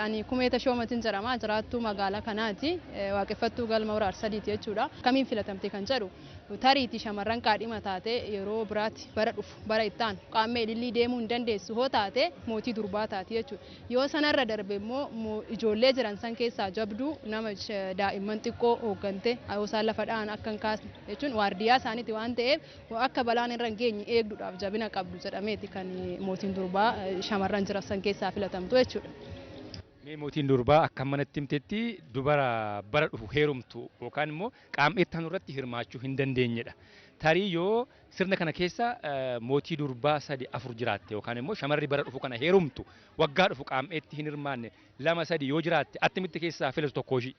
Ani Kumeeta Shoomatiin jedhama. Jiraattuu magaalaa kanaati. Waaqeffattuu galma hora Arsadiiti jechuudha. Akkamiin filatamte kan jedhu tariitii shamarran kaadhima taate yeroo biraatti bara dhufu bara itti aanu qaammee ilillii deemuu hin dandeessu hoo taate mootii durbaa taati jechuudha. Yoo sanarra darbe immoo ijoollee jiran san keessaa jabduu nama daa'imman xiqqoo hooggante yoo isaan lafa dha'an akka hin kaasne jechuun waardiyaa isaaniiti waan ta'eef akka balaan irra hin geenye eegduudhaaf jabina qabdu jedhameeti kan mootiin durbaa shamarran jiran san keessaa filatamtu jechuudha. Mee mootiin durbaa akka manatti himtetti dubara bara dhufu heerumtu yookaan immoo qaam'ee irratti hirmaachuu hin dandeenyedha. Tarii yoo sirna kana keessa mootii durbaa 3 4 jiraatte yookaan immoo shamarri bara dhufu kana heerumtu waggaa dhufu qaam'eetti hin hirmaanne 2 3 yoo jiraatte attamitti keessaa filatu tokko ishii?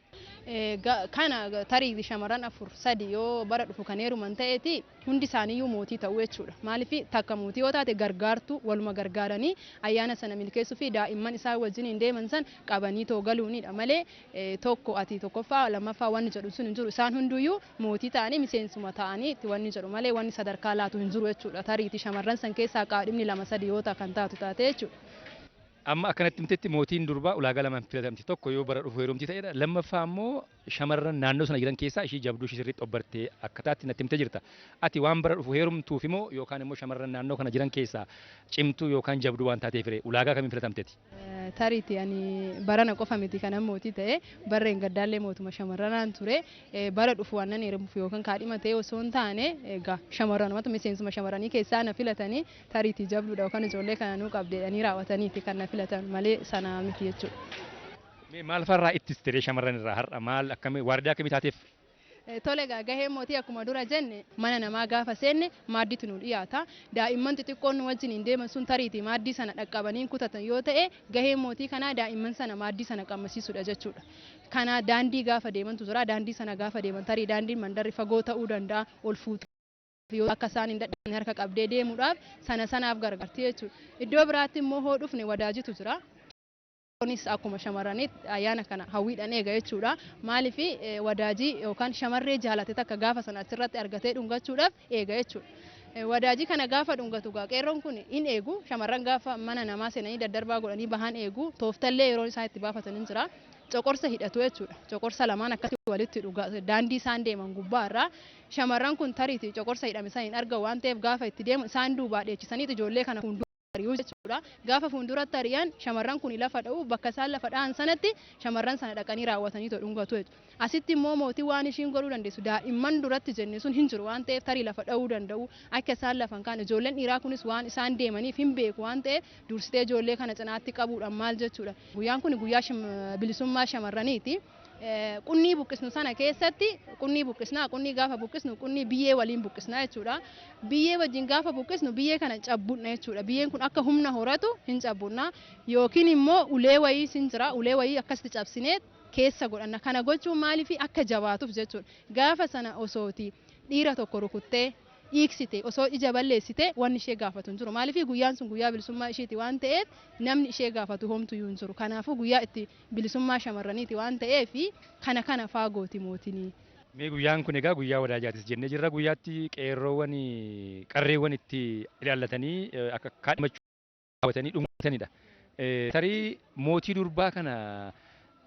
Kana tarii shamarran 4 3 yoo bara dhufu kan heeruman ta'eeti hundi isaaniiyyuu mootii ta'uu jechuudha. Maaliif takka mootii yoo taate gargaartu waluma gargaaranii ayyaana sana milkeessuu fi daa'imman isaan wajjin hin deeman san qabanii too galuunidha malee tokko ati tokkoffaa lammaffaa wanni jedhu sun hin jiru. Isaan hunduyyuu mootii ta'anii miseensuma ta'anii itti wanni jedhu malee wanni sadarkaa laatu hin jiru jechuudha. Tariitii shamarran san keessaa qaadhimni 2 3 yoo ta'a kan taatu taate jechuudha. Amma akkanatti himtetti mootiin durbaa ulaagaa lamaan filatamti. Tokko yoo bara dhufu heerumti ta'edha. Lammaffaa immoo shamarran naannoo sana jiran keessaa ishii jabduu ishii sirriitti obbartee akka taatti natti himtee jirta. Ati waan bara dhufu heerumtuuf immoo yookaan immoo shamarran naannoo kana jiran keessaa cimtuu yookaan jabduu waan taateef ree ulaagaa kamiin filatamteeti? Tariitii ani barana qofa miti kanan mootii ta'e barreen gaddaallee mootuma shamarranaan ture bara dhufu waan nan heerumuuf yookaan kaadhima ta'e osoo hin taane egaa shamarranumatu miseensuma shamarranii keessaa na filatanii tariitii jabduudha yookaan ijoollee kana nuu qabdeedhanii raawwataniiti kan na filatan malee sana miti jechuudha. Mee maal farraa ittiste ree shamarran irraa har'a maal akkamii waardiyaa akkamii taateef? Tole egaa gahee mootii akkuma dura jenne mana namaa gaafa seenne maaddiitu nu dhiyaata. Daa'imman xixiqqoon nu wajjin hin deeman sun tariitii maaddii sana dhaqqabanii kutatan yoo ta'e gahee mootii kanaa daa'imman sana maaddii sana qammasiisuudha jechuudha. Kana daandii gaafa deemantu jira. Daandii sana gaafa deeman tarii daandiin mandarri fagoo ta'uu danda'a ol fuutu. Yoo akka isaan hin dadhabne harka qabdee deemuudhaaf sana sanaaf gargaarti jechuudha. Iddoo biraatti immoo hoo dhufne wadaajitu jira. Kunis akkuma shamarraniitti ayyaana kana hawwiidhaan eega jechuudha. Maaliif wadaajii yookaan shamarree jaalate takka gaafa sana achirratti argatee dhungachuudhaaf eega jechuudha. Wadaajii kana gaafa dhungatu qeerroon kun hin eegu. Shamarran gaafa mana namaa seenanii daddarbaa godhanii bahan eegu. Tooftallee yeroo isaan itti baafatan hin jira. Coqorsa hidhatu jechuudha. Coqorsa lamaan akkasitti walitti dhuga daandii isaan deeman gubbaarraa shamarran kun tariitii coqorsa hidhame isaan hin argan waan ta'eef gaafa itti deemu isaan duubaa dheechisanii ijoollee kana fuuldura ari'uu jechuudha. Gaafa fuulduratti ari'an shamarran kun lafa dha'u bakka isaan lafa dha'an sanatti shamarran sana dhaqanii raawwatanii dhungatu jechuudha. Asitti immoo mootii waan ishiin godhuu dandeessu daa'imman duratti jenne sun hin jiru waan ta'eef tarii lafa dha'uu danda'u akka isaan lafan kaan ijoolleen dhiiraa kunis waan isaan deemaniif hin beeku waan ta'eef dursitee ijoollee kana cinaatti qabuudhaan maal jechuudha. Guyyaan kun guyyaa bilisummaa shamarraniiti. Qunnii buqqisnu sana keessatti qunnii buqqisnaa qunnii gaafa buqqisnu qunnii biyyee waliin buqqisnaa jechuudha. Biyyee wajjin gaafa buqqisnu biyyee kana cabbunna jechuudha. Biyyeen kun akka humna horatu hin cabbunna yookiin immoo ulee wayii sin jira ulee wayii akkasitti cabsinee keessa godhanna. Kana gochuun maaliif akka jabaatuuf jechuudha. Gaafa sana osooti dhiira tokko rukuttee dhiiksite osoo ija balleessite wanni ishee gaafatu hin jiru. Maaliif guyyaan sun guyyaa bilisummaa isheeti waan ta'eef namni ishee gaafatu homtuyyuu hin jiru. Kanaafuu guyyaa itti bilisummaa shamarraniiti waan ta'eef kana kana faagooti mootinii. Mee guyyaan kun egaa guyyaa wadaajaatis jennee jirra. Guyyaatti qeerroowwan qarreewwan itti ilaallatanii akka kaadhimachuu raawwatanii dhungatanidha. Tarii mootii durbaa kana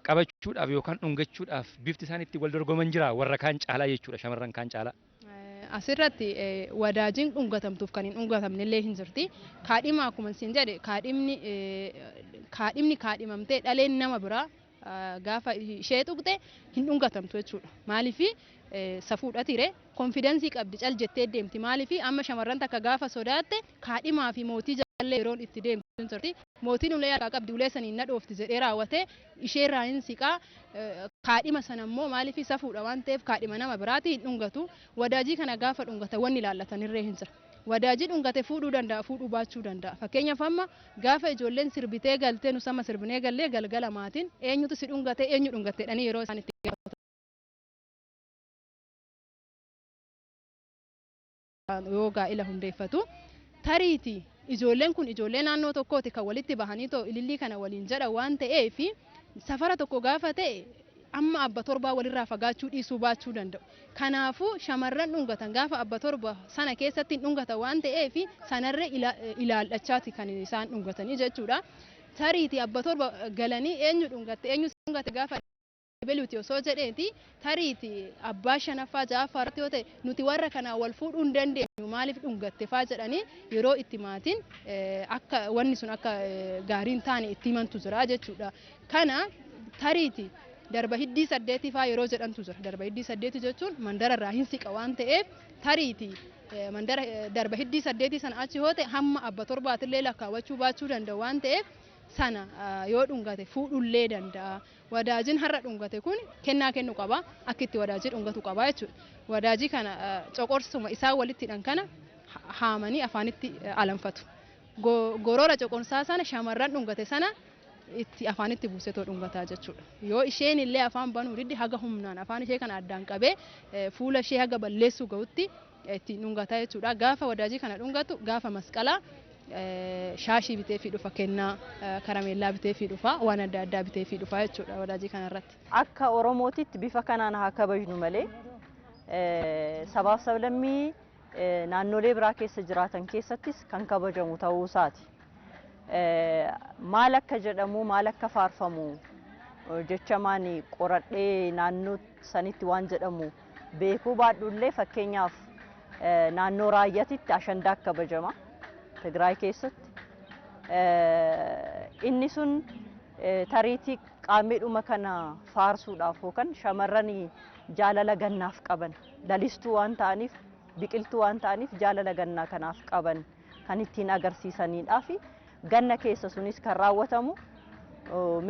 qabachuudhaaf yookaan dhungachuudhaaf bifti isaan itti wal dorgoman jira warra kaan caalaa jechuudha shamarran kaan caalaa. Asirratti wadaajiin dhungatamtuuf kan hin dhungatamne illee hin jirti. Kaadhima akkuma isin jedhe kaadhimni kaadhimamtee dhaleen nama biraa gaafa ishee tuqxe hin dhungatamtu jechuudha. Maaliif safuudha tire konfidensii qabdi cal jettee deemti. Maaliif amma shamarran takka gaafa sodaatte kaadhimaa fi mootii jallee yeroon itti deemtu hin jirti. Mootiin ulee harkaa qabdi ulee saniin na dhoofti jedhee raawwatee isheerraa hin siqaa kaadhima sana immoo maaliif safuudha waan ta'eef kaadhima nama biraati hin dhungatu. Wadaajii kana gaafa dhungata wanni ilaallatan irree hin jira. Wadaajii dhungate fuudhuu danda'a fuudhuu baachuu danda'a. Fakkeenyaaf amma gaafa ijoolleen sirbitee galtee nus amma sirbinee gallee galgala maatiin eenyutu si dhungate eenyu dhungate jedhanii yeroo isaan itti gaafatan. Yoo gaa'ila hundeeffatu tariitii ijoolleen kun ijoollee naannoo tokkooti kan walitti bahanii too ilillii kana waliin jedhan waan ta'eef safara tokko gaafa ta'e amma abba torbaa walirraa fagaachuu dhiisuu baachuu danda'u. Kanaafuu shamarran dhungatan gaafa abba torba sana keessatti hin dhungatan waan ta'eef sanarra ilaallachaati kan isaan dhungatanii jechuudha. Tariitii abba torba galanii eenyu dhungatte eenyu dhungatte gaafa beluuti osoo jedheeti tariitii abbaa shanaffaa ja'affaa irratti yoo ta'e nuti warra kanaa wal fuudhuu hin dandeenyu maaliif dhungatte faa jedhanii yeroo itti maatiin akka wanni sun akka gaarii hin taane itti himantu jira jechuudha. Kana tariitii darba hiddii 8 faa yeroo jedhantu jira. Darba hiddii 8 jechuun mandara irraa hin siqa waan ta'eef tariitii mandara darba hiddii 8 sana achi yoo ta'e hamma abba torbaatillee lakkaawwachuu baachuu danda'u waan ta'eef sana yoo dhungate fuudhullee danda'a. Wadaajiin har'a dhungate kun kennaa kennu qaba. Akka itti wadaajii dhungatu qaba jechuudha. Wadaajii kana coqorsuma isaan walitti hidhan kana haamanii afaanitti alanfatu. Gorora coqorsaa sana shamarran dhungate sana itti afaanitti buusetoo dhungataa jechuudha. Yoo isheen illee afaan banuu didde haga humnaan afaan ishee kana addaan qabee fuula ishee haga balleessuu gahutti ittiin dhungataa jechuudha. Gaafa wadaajii kana dhungatu gaafa masqalaa shaashii bitee fi dhufa kennaa karameellaa bitee fi dhufa waan adda addaa bitee fi dhufa jechuudha wadaajii kanarratti. Akka Oromootitti bifa kanaan haa kabajnu malee sabaaf sablammii naannolee biraa keessa jiraatan keessattis kan kabajamu ta'uu isaati. Maal akka jedhamu maal akka faarfamu jechamaan qoradhee naannoo sanitti waan jedhamu beekuu baadhullee fakkeenyaaf naannoo Raayyaatitti ashandaa kabajama. Tigraay keessatti inni sun tariitii qaamidhuma kana faarsuudhaaf yookaan shamarran jaalala gannaaf qaban lalistuu waan ta'aniif biqiltuu waan ta'aniif jaalala gannaa kanaaf qaban kan ittiin agarsiisaniidhaa fi ganna keessa sunis kan raawwatamu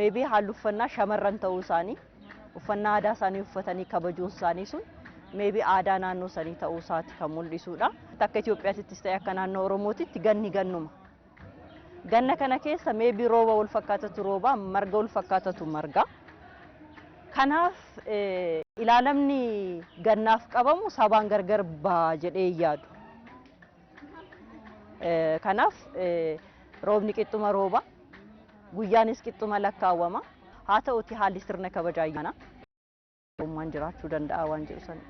meebii haalli uffannaa shamarran ta'uu isaanii uffannaa aadaa isaanii uffatanii kabajuun isaanii sun Meebii aadaa naannoo sanii ta'uu isaati kan mul'isudha. Akka Itoophiyaattis ta'e akka naannoo Oromootitti ganni gannuma. Ganna kana keessa meebii rooba wal fakkaatatu rooba, marga wal fakkaatatu marga. Kanaaf ilaalamni gannaaf qabamu sabaan gargar ba'a jedhee hin yaadu. Kanaaf roobni qixxuma rooba, guyyaanis qixxuma lakkaawwama. Haa ta'uti haalli sirna kabaja ayyaanaa ummaan jiraachuu danda'a waan jedhu sana.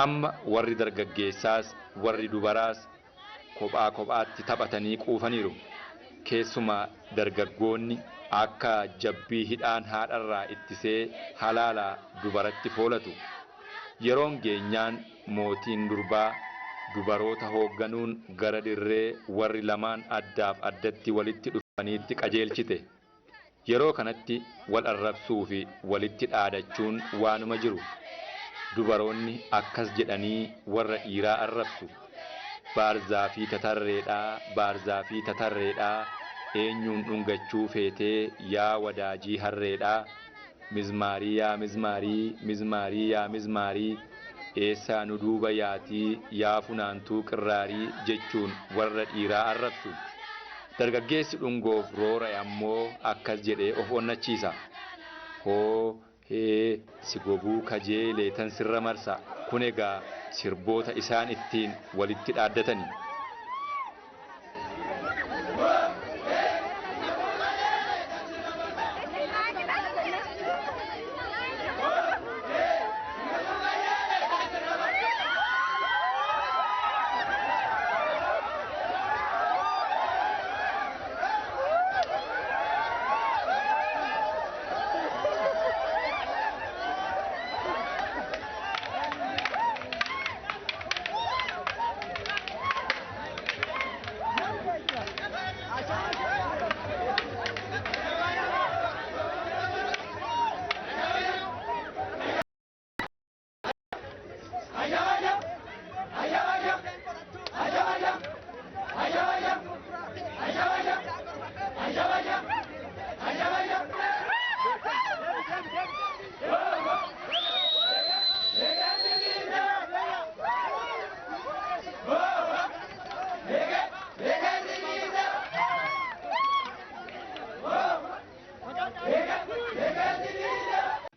Amma warri dargaggeessaas warri dubaraas kophaa kophaatti taphatanii quufaniiru. Keessumaa dargaggoonni akka jabbii hidhaan haadharraa ittisee halaalaa dubaratti foolatu. Yeroon geenyaan mootiin durbaa dubaroota hoogganuun gara dirree warri lamaan addaaf addatti walitti dhufaniitti qajeelchite. Yeroo kanatti wal arrabsuu fi walitti dhaadachuun waanuma jiru. Dubaroonni akkas jedhanii warra dhiiraa arrabsu. Baarzaa fi tatarreedhaa, baarzaa fi tatarreedhaa, eenyuun dhungachuu feetee yaa wadaajii harreedhaa, mizmaarii yaa mizmaarii, mizmaarii yaa mizmaarii, eessaa nu duuba yaatii yaa funaantuu qirraarii jechuun warra dhiiraa arrabsu. Dargaggeessi dhungoof roora'e ammoo akkas jedhee of onnachiisa. Hoo hee si gobuu kajeelee tan sirra marsa. Kun egaa sirboota isaan ittiin walitti dhaaddatani.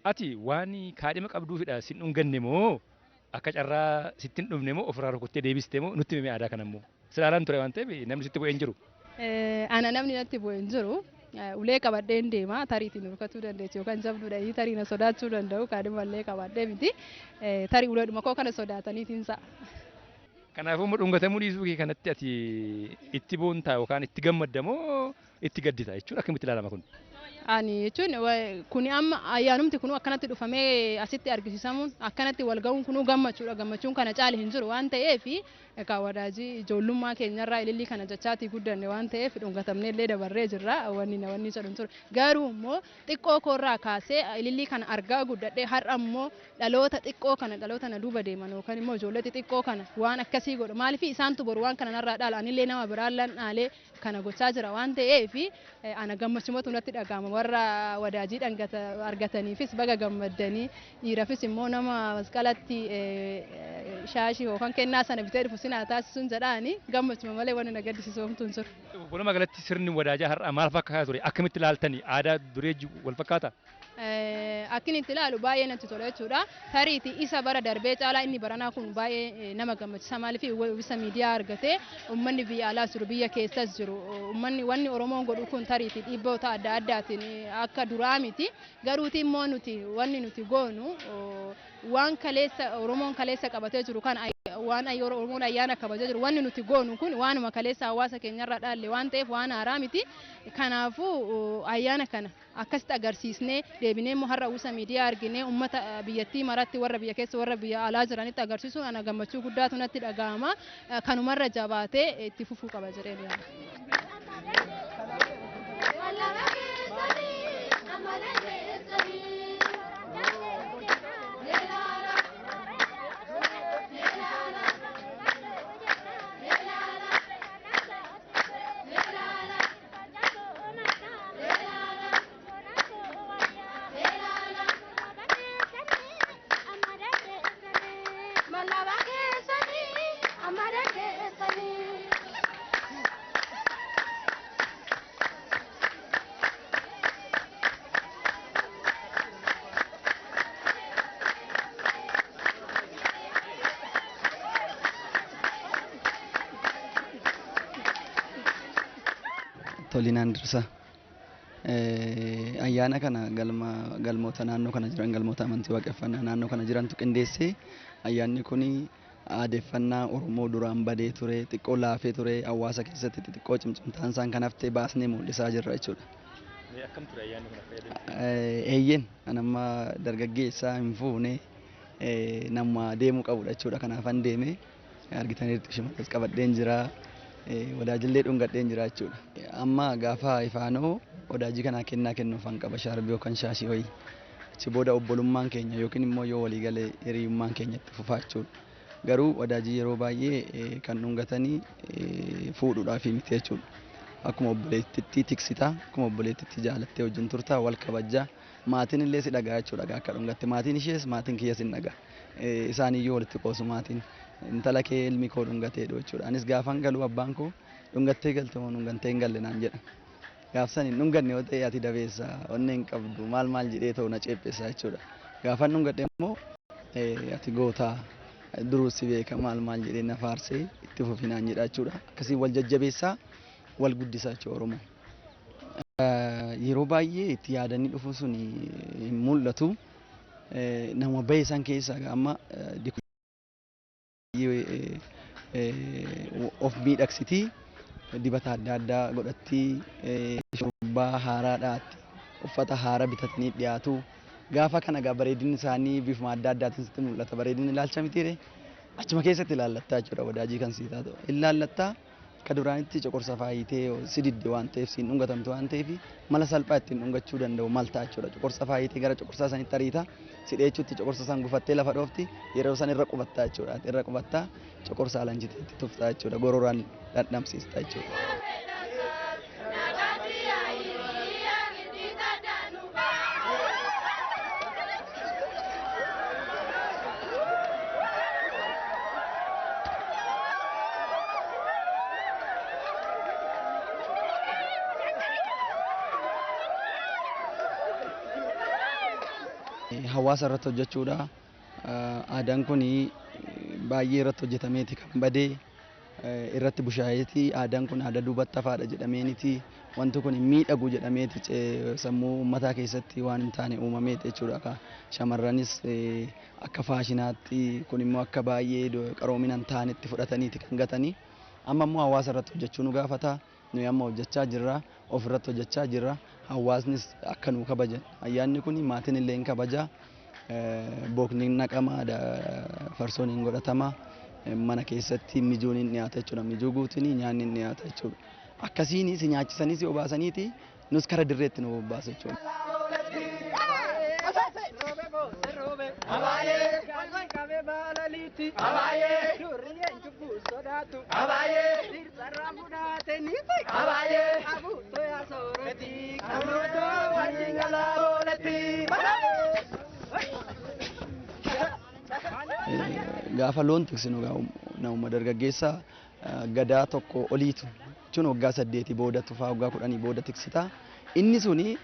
Ati waan kaadhima qabduufidha sin dhunganne moo akka carraa sitti hin dhufne moo ofirraa rukuttee deebiste moo nutti himi aadaa kana immoo silaalaan ture waan ta'eef namni sitti bu'ee hin jiru. Ana namni natti bu'ee hin jiru. Ulee qabadhee hin deema tariitiin rukatuu dandeessu yookaan jabduudha tarii na sodaachuu danda'u kaadhimallee qabadhee miti tarii uleedhuma koo kana sodaataniitiin sa'a. Kanaafuu immoo dhungatamuu dhiisuu kee kanatti ati itti boontaa yookaan itti gammadda moo itti gaddita jechuudha akkamitti ilaalama kun? Ani jechuun kuni amma ayyaanumti kun akkanatti dhufamee asitti argisiisamuun, akkanatti wal ga'uun kunuu gammachuudha. Gammachuun kana caale hin jiru waan ta'eef, egaa wadaajii ijoollummaa keenyarraa ilillii kana jechaatii guddanne waan ta'eef, dhungatamnee illee dabarree jirra. Wanni na wanni jedhu hin jiru. Garuu immoo xiqqoo koorraa kaasee ilillii kana argaa guddadhee, har'a immoo dhaloota xiqqoo kana, dhaloota na duuba deeman yookaan immoo ijoollee xixiqqoo kana waan akkasii godhu, maaliif isaantu boru waan kana narraa dhaala, anillee nama biraan lan dhaalee kana gochaa jira waan ta'eef, ana gammachumatu natti dhaga'ama. Warra wadaajii dhangata argataniifis baga gammaddanii, dhiirafis immoo nama masqalatti shaashii yookaan kennaa sana bitee dhufu sinaa taasisuun jedhaani, gammachuma malee wanni na gaddisiisu homtuu hin jiru. Walumaa galatti sirni wadaajaa har'a maal fakkaataa ture? Akkamitti ilaaltani? Aadaa duree wal fakkaataa? Akkin itti ilaalu baay'ee natti tola jechuudha. Tariiti isa bara darbee caalaa inni baranaa kun baay'ee nama gammachiisa. Maaliif uwwisa miidiyaa argatee uummanni biyya alaas jiru, biyya keessas jiru, uummanni wanni Oromoon godhu kun tariiti dhiibboota adda addaatiin akka duraa miti. Garuuti immoo nuti wanni nuti goonu waan kaleessa Oromoon kaleessa qabatee jiru kan waan Oromoon ayyaana kabajee jiru, wanni nuti goonu kun waanuma kaleessa hawaasa keenyarraa dhaalle waan ta'eef waan haaraa miti. Kanaafuu ayyaana kana akkasitti agarsiisnee deebinee immoo har'a uwwisa miidiyaa arginee uummata biyyattii maratti, warra biyya keessa, warra biyya alaa jiranitti agarsiisuun ana gammachuu guddaatu natti dhaga'ama. Kanumarra jabaatee itti fufuu qaba jedheen yaada. Tolinaan Dirsaa. Ayyaana kana galma galmoota naannoo kana jiran, galmoota amantii waaqeffannaa naannoo kana jirantu qindeessee. Ayyaanni kun aadeeffannaa Oromoo duraan badee ture, xiqqoo laafee ture, hawaasa keessatti xixiqqoo cimcimtaan isaan kan haftee baasnee mul'isaa jirra jechuudha. Akkam ture ayyaanni kun akka yaadame? Eeyyeen, an amma dargaggeessaa hin fuune, nama deemuu qabudha jechuudha. Kanaafan deeme, argitaniirtu, shimallis qabadheen jira. Wadaajillee dhungadheen jira jechuudha. Amma gaafa ifaanoo wadaajii kanaa kennaa kennuufan qaba, shaarbii yookaan shaashii wayii. Achi booda obbolummaan keenya yookiin immoo yoo walii galee hiriyummaan keenya itti fufaa jechuudha. Garuu wadaajii yeroo baay'ee kan dhungatanii fuudhuudhaaf miti jechuudha. Akkuma obboleettitti tiksitaa, akkuma obboleettitti jaalattee wajjin turtaa, wal kabajjaa, maatiin illee si dhagaa jechuudha akka dhungatte. Maatiin ishees maatiin kiyyas hin dhagaa. Isaan iyyuu walitti qoosu maatiin. Intala kee ilmi koo dhungateedha jechuudha. Anis gaafan galu abbaan koo dhungattee galte moo dhungattee hin galle naan jedha. Gaafsan hin dhunganne yoo ta'e ati dabeessa, onnee hin qabdu, maal maal jedhee ta'u na ceepheessa jechuudha. Gaafan dhungadhe immoo ati gootaa, duruu si beeka, maal maal jedhee na faarsee itti fufi naan jedha jechuudha. Akkasiin wal jajjabeessaa wal guddisaa jechuudha Oromoo. Yeroo baay'ee itti yaadanii dhufu sun hin mul'atu. Nama bahe san keessaa amma of miidhagsitii, dibata adda addaa godhatti, shurrubbaa haaraa dha'atti, uffata haaraa bitatanii dhiyaatu. Gaafa kana egaa bareedinni isaanii bifuma adda addaatiin sitti mul'ata. Bareedinni ilaalcha mitiire, achuma keessatti ilaallattaa jechuudha wadaajii kan sii taatu. Ilaallattaa akka duraanitti coqorsa faayitee si didde waan ta'eef, siin dhungatamtu waan ta'eef, mala salphaa ittiin dhungachuu danda'u maltaa jechuudha. Coqorsa faayitee gara coqorsaa sanitti ariita, si dheechutti coqorsa san gufattee lafa dhoofti, yeroo san irra qubattaa jechuudha. Irra qubattaa, coqorsa alanchitee itti tuftaa jechuudha. Gororaan dhandhamsiista jechuudha. Hawaasa irratti hojjechuudha. Aadaan kun baay'ee irratti hojjetameeti kan badee, irratti bushaayeeti. Aadaan kun aadaa duubatti hafaadha jedhameeniti, wanti kun hin miidhagu jedhameeti, sammuu uummataa keessatti waan hin taane uumameeti jechuudha. Shamarranis akka faashinaatti, kun immoo akka baay'ee qaroomina hin taanetti fudhataniiti kan gatanii. Amma immoo hawaasa irratti hojjechuu nu gaafata. Nuyi amma hojjechaa jirra. Of irratti hojjechaa jirra. Hawaasnis akka nu kabajan. Ayyaanni kun maatiin illee hin kabaja. Bookni hin naqama, farsoon hin godhatama. Mana keessatti mijuun hin dhiyaata jechuudha. Mijuu guutuun nyaanni hin dhiyaata jechuudha. Akkasiin si nyaachisanii si obaasaniiti nus kara dirreetti nu bobbaasu jechuudha. Gaafa loon tiksinu nama dargaggeessa gadaa tokko oliitu jechuun waggaa 8 booda tufaa waggaa 10 booda tiksita. Inni suni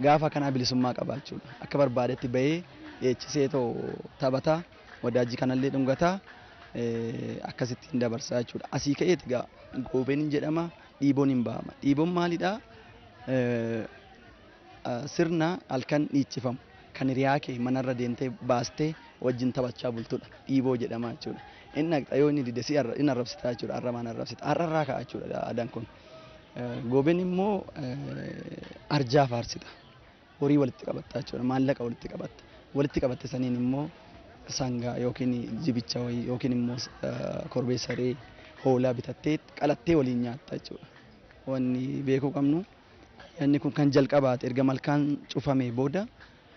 gaafa kanaa bilisummaa qaba jechuudha. Akka barbaadetti bahee dheechisee too taphata, wadaajii kanallee dhungata, akkasittiin dabarsaa jechuudha. Asii ka'eeti gaa goobeen hin jedhama, dhiiboon hin ba'ama. Dhiiboon maalidhaa? Sirna halkan dhiichifamu kan hiriyaa kee manarra deemtee baastee wajjin taphachaa bultudha. Dhiiboo jedhama jechuudha. Inni dhaqxa yoo inni dide si inni arrabsita jechuudha. Arrabaan arrabsita. Har'arraa ka'a jechuudha aadaan kun. Goobeen immoo arjaa faarsita. Horii walitti qabatta jechuudha. Maallaqa walitti qabatta. Walitti qabatte saniin immoo sangaa yookiin jibicha wayii yookiin immoo korbeessa re'ee hoolaa bitattee qalattee waliin nyaatta jechuudha. Wanni beekuu qabnu ayyaanni kun kan jalqabaate erga malkaan cufamee booda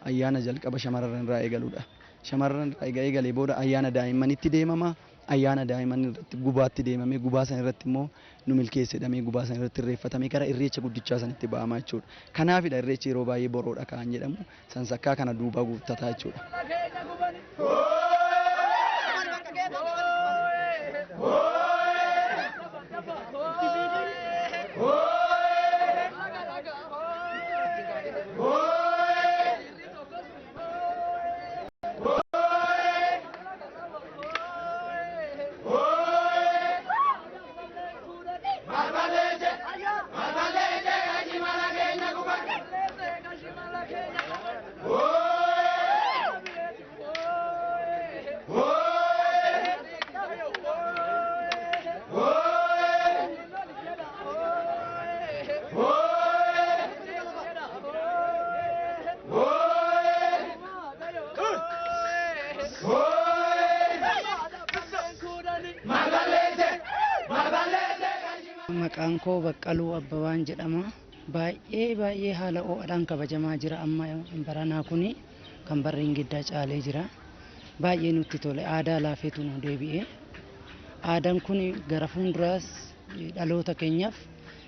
ayyaana jalqaba shamarran irraa eegaludha. Shamarran irraa eega eegalee booda ayyaana daa'immanitti deemama. Ayyaana daa'imman irratti gubaatti deemamee gubaa san irratti immoo nu milkeesse jedhamee gubaa san irratti irreeffatamee gara irreecha guddichaa sanitti ba'ama jechuudha. Kanaafidha irreechi yeroo baay'ee boroodha kan jedhamu sansakkaa kana duuba guuttataa jechuudha. Maqaan koo Baqqaluu Abbabaan jedhama. Baay'ee baay'ee haala ho'aadhaan kabajamaa jira. Amma baranaa kuni kan barreen giddaa caalee jira. Baay'ee nutti tole. Aadaa laafeetu nu deebi'e. Aadaan kun gara fuulduraas dhaloota keenyaaf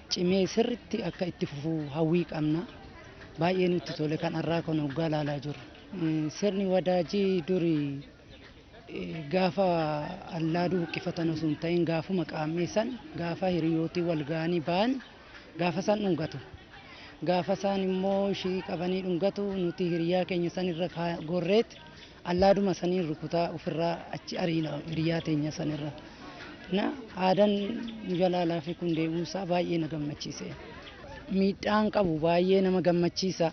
cimee sirriitti akka itti fufuu hawwii qabna. Baay'ee nutti tole kan har'aa kan hoggaa ilaalaa jirru. Sirni wadaajii durii gaafa allaaduu buqqifatan osoo hin ta'in gaafuma qaammeessan gaafa hiriyootii wal ga'anii ba'an gaafa isaan dhungatu. Gaafa isaan immoo ishii qabanii dhungatu nuti hiriyaa keenya san irra gorreet allaaduma saniin rukutaa ofirraa achi ariina hiriyaa teenya san irra. Na aadaan nu jalaa laafee kun deebi'uunsaa baay'ee na gammachiise. Miidhaan qabu baay'ee nama gammachiisa.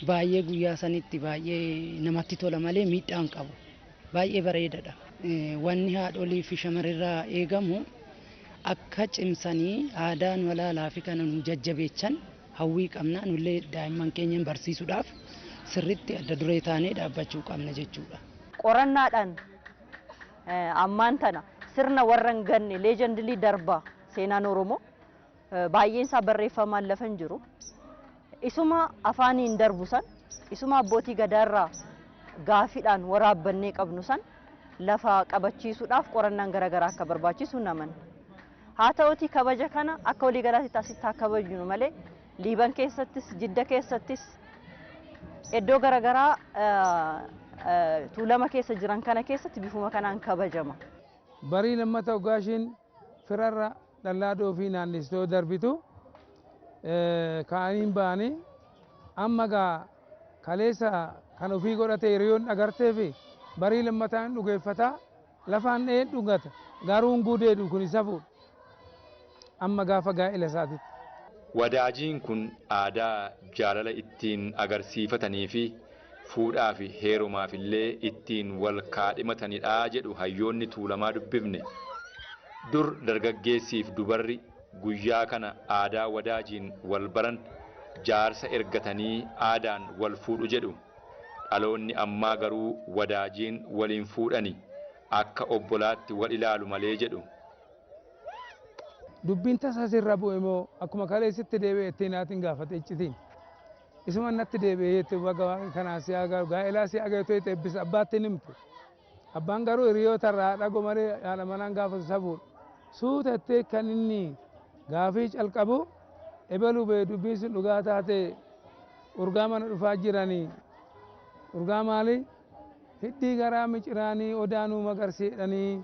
Baay'ee guyyaa sanitti baay'ee namatti tola malee miidhaan qabu. Baay'ee bareedaadha. Wanni haadholii fi shamarrarraa eegamu akka cimsanii aadaa nu alaalaa fi kana nu jajjabeechan hawwii qabna. Nullee daa'imman keenya barsiisuudhaaf sirriitti adda duree taanee dhaabbachuu qabna jechuudha. Qorannaadhaan ammaan tana sirna warra hin ganne leejendilii darbaa seenaan Oromoo baay'een isaa barreeffamaan lafa hin jiru. Isuma afaaniin darbu san isuma abbootii gadaarraa gaafiidhaan waraabbannee qabnu san lafa qabachiisuudhaaf qorannaan garaagaraa akka barbaachisu naman. Haa ta'utii kabaja kana akka walii galaatti asitti haa kabajnu malee Liiban keessattis Jidda keessattis iddoo garaagaraa Tuulama keessa jiran kana keessatti bifuma kanaan kabajama. Barii lammata hoggaa ishiin firarra dhallaadoo fi naannistoo darbitu ka'anii ba'anii amma gaa kaleessa kan ofii godhate hiriyoon agartee fi barii lammataan dhugeeffataa lafaan dhahee dhungata garuu hin guudeedhu kun isa fuudha amma gaafa gaa'ela isaatitti. Wadaajiin kun aadaa jaalala ittiin agarsiifatanii fi fuudhaa fi heerumaaf illee ittiin wal kaadhimatanidha jedhu hayyoonni Tuulamaa dubbifne. Dur dargaggeessiif dubarri guyyaa kana aadaa wadaajiin wal baran jaarsa ergatanii aadaan wal fuudhu jedhu. Dhaloonni ammaa garuu wadaajiin waliin fuudhani akka obbolaatti wal ilaalu malee jedhu. Dubbiin tasa sirra bu'e moo akkuma kaleessitti deebi'e ittiin naatiin gaafate iccitiin. Isuma natti deebi'ee jettee baga waaqa kanaa si agaruu gaa'elaa si agaruu ta'e eebbisa abbaatti himtu. Abbaan garuu hiriyoota irraa dhago malee haadha manaan gaafatu safuudha. Suutattee kan inni gaafii calqabu ebaluu bee dubbiin sun dhugaa taate urgaa mana dhufaa jiranii urgaa maali hidhii garaa miciraanii odaanuu magarsiidhanii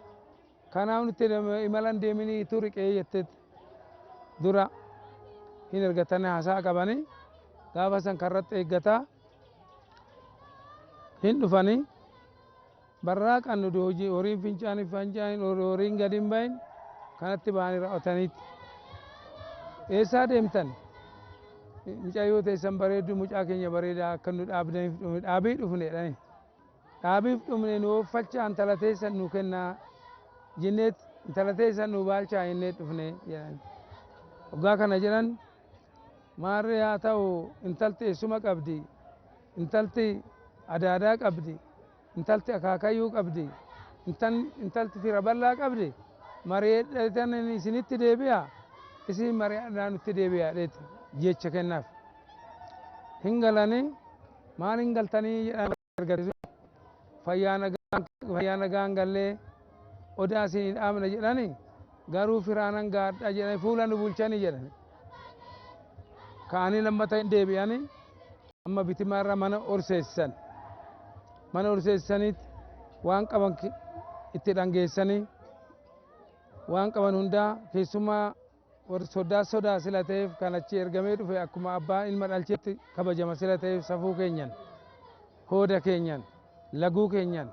kanaaf nutti imalan deeminii turiqee jettetti dura hin ergatanii haasaa qabanii gaafa san karratti eeggataa hin dhufanii barraaqan nuti hojii horiin fincaanii fincaanii horiin gadi hin bahin kanatti bahanii raawwataniitti. Eessaa deemtan? Mucayyoo teessan bareeddu mucaa keenya bareedaa akka nu dhaabdaniif dhufne dhaabii dhufne jedhani. Dhaabiif dhufne nu ooffachaa intala teessan nu kennaa jenneet intala teessan nu baalchaa jenneet dhufne jedhan. Waggaa kana jedhan maarree haa ta'u intalti eessuma qabdi, intalti adaadaa qabdi, intalti akaakayyuu qabdi, intalti fira bal'aa qabdi mari'adhaan isinitti deebi'a isin mari'adhaan nutti deebi'a dheeti jecha kennaaf. Hin galanii maal hin galtanii jedhan argatu fayyaa nagaan gallee odaa isin dhaabna jedhani garuu firaanan gaadha jedhani fuula nu bulchanii jedhani. Ka'anii lammata hin deebi'anii amma bitimaarra mana horseessisan. Mana horseessisaniitti waan qaban itti dhangeessanii waan qaban hundaa keessumaa warri sodaa sodaa sila ta'eef kan achi ergamee dhufe akkuma abbaa ilma dhalcheetti kabajama sila ta'eef safuu keenyan hooda keenyan laguu keenyan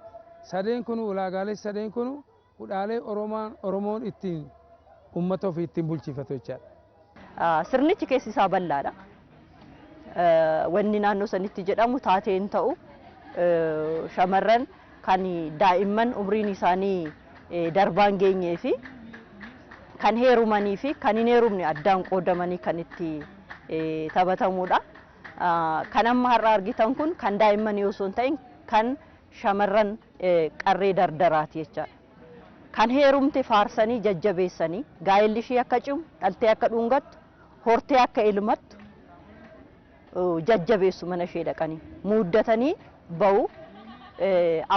sadeen kun ulaagaalee sadeen kun hudhaalee Oromoon ittiin uummata ofii ittiin bulchifatu jechaadha. Sirnichi keessi isaa bal'aadha. Wanni naannoo sanitti jedhamu taateen ta'u shamarran kan daa'imman umriin isaanii darbaan geenyee fi kan heerumanii fi kan hin heerumne addaan qoodamanii kan itti taphatamudha. Kan amma har'a argitan kun kan daa'immanii osoo hin ta'in kan shamarran qarree dardaraati jechaadha. Kan heerumte faarsanii jajjabeessanii gaa'elli ishee akka cimu dhaltee akka dhungattu hortee akka elmattu jajjabeessu mana ishee dhaqanii muuddatanii ba'u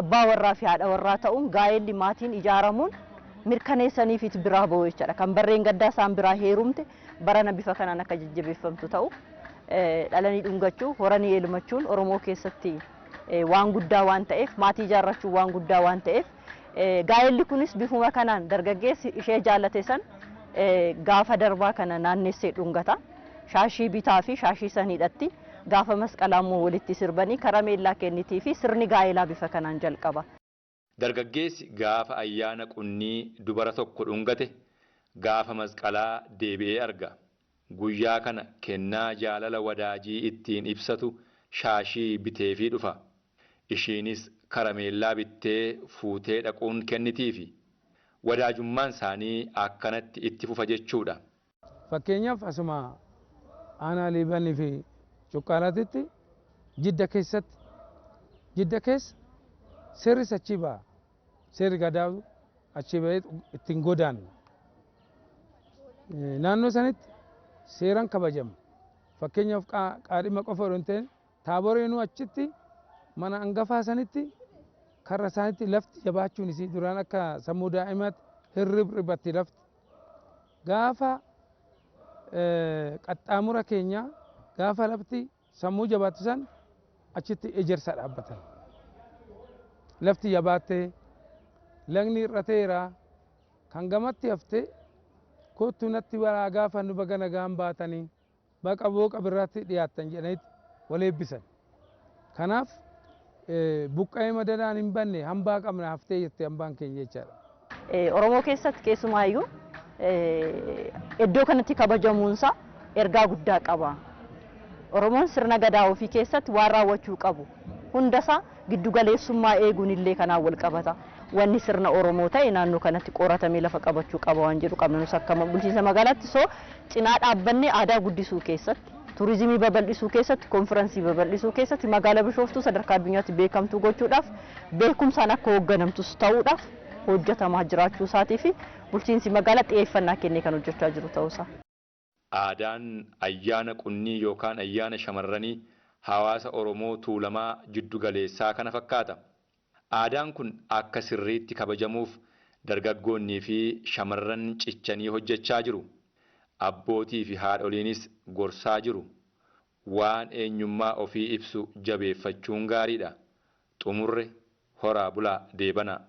abbaa warraa fi haadha warraa ta'uun gaa'elli maatiin ijaaramuun mirkaneessaniifit biraa ba'u jechaadha. Kan barreen gaddaa isaan biraa heerumte barana bifa kanaan akka jajjabeeffamtu ta'u dhalanii dhungachuu horanii elmachuun Oromoo keessatti waan guddaa waan ta'eef maatii ijaarrachuun waan guddaa waan ta'eef gaa'elli kunis bifuma kanaan dargaggeessi ishee jaallate san gaafa darbaa kana naannessee dhungata. Shaashii bitaa fi shaashii san hidhatti gaafa masqalaa immoo walitti sirbanii karameellaa kennitii fi sirni gaa'elaa bifa kanaan jalqaba. Dargaggeessi gaafa ayyaana qunnii dubara tokko dhungate gaafa masqalaa deebi'ee arga. Guyyaa kana kennaa jaalala wadaajii ittiin ibsatu shaashii biteefii dhufa. Ishiinis karameellaa bittee fuutee dhaquun kennitiifi. Wadaajummaan isaanii akkanatti itti fufa jechuudha. Fakkeenyaaf asuma aanaa Liibanii fi Cuqqaalaatitti jidda keessatti jidda keessa seerris achi ba'a. Seerri gadaa achi ba'ee ittiin godaanna. Naannoo sanitti seeraan kabajama. Fakkeenyaaf qaadhima qofa odoo hin ta'in taaboreenuu achitti mana hangafaa sanitti karra isaanitti lafti jabaachuun isii duraan akka sammuu daa'imaatti hirribribatti lafti. Gaafa qaxxaamura keenya gaafa lafti sammuu jabaattu san achitti ejersa dhaabbatan. Lafti jabaattee lagni hir'ateera kan gamatti hafte kottu natti walaa gaafa nu baga nagaan baatanii baqa booqa birraatti dhiyaattan jedhanitti wal eebbisan. Kanaaf buqqa'ee madadaan hin banne hambaa qabna haftee jette hambaan keenya jechaadha. Oromoo keessatti keessumaayyuu iddoo kanatti kabajamuunsaa ergaa guddaa qaba. Oromoon sirna gadaa ofii keessatti waan raawwachuu qabu hundasaa giddugaleessummaa eeguun illee kanaan wal qabata. Wanni sirna Oromoo ta'e naannoo kanatti qoratamee lafa qabachuu qaba waan jedhu qabna nus akka bulchiinsa magaalaatti. So cinaa dhaabbannee aadaa guddisuu keessatti, turizimii babal'isuu keessatti, konfiraansii babal'isuu keessatti, magaalaa Bishooftuu sadarkaa addunyaatti beekamtuu gochuudhaaf, beekumsaan akka hoogganamtus ta'uudhaaf hojjetamaa jiraachuu isaatii fi bulchiinsi magaalaa xiyyeeffannaa kennee kan hojjechaa jiru ta'uusaa. Aadaan ayyaana qunnii yookaan ayyaana shamarranii hawaasa Oromoo Tuulamaa jiddu galeessaa kana fakkaata. Aadaan kun akka sirriitti kabajamuuf dargaggoonnii fi shamarran cichanii hojjechaa jiru. Abbootii fi haadholiinis gorsaa jiru. Waan eenyummaa ofii ibsu jabeeffachuun gaariidha. Xumurre horaa bulaa deebana.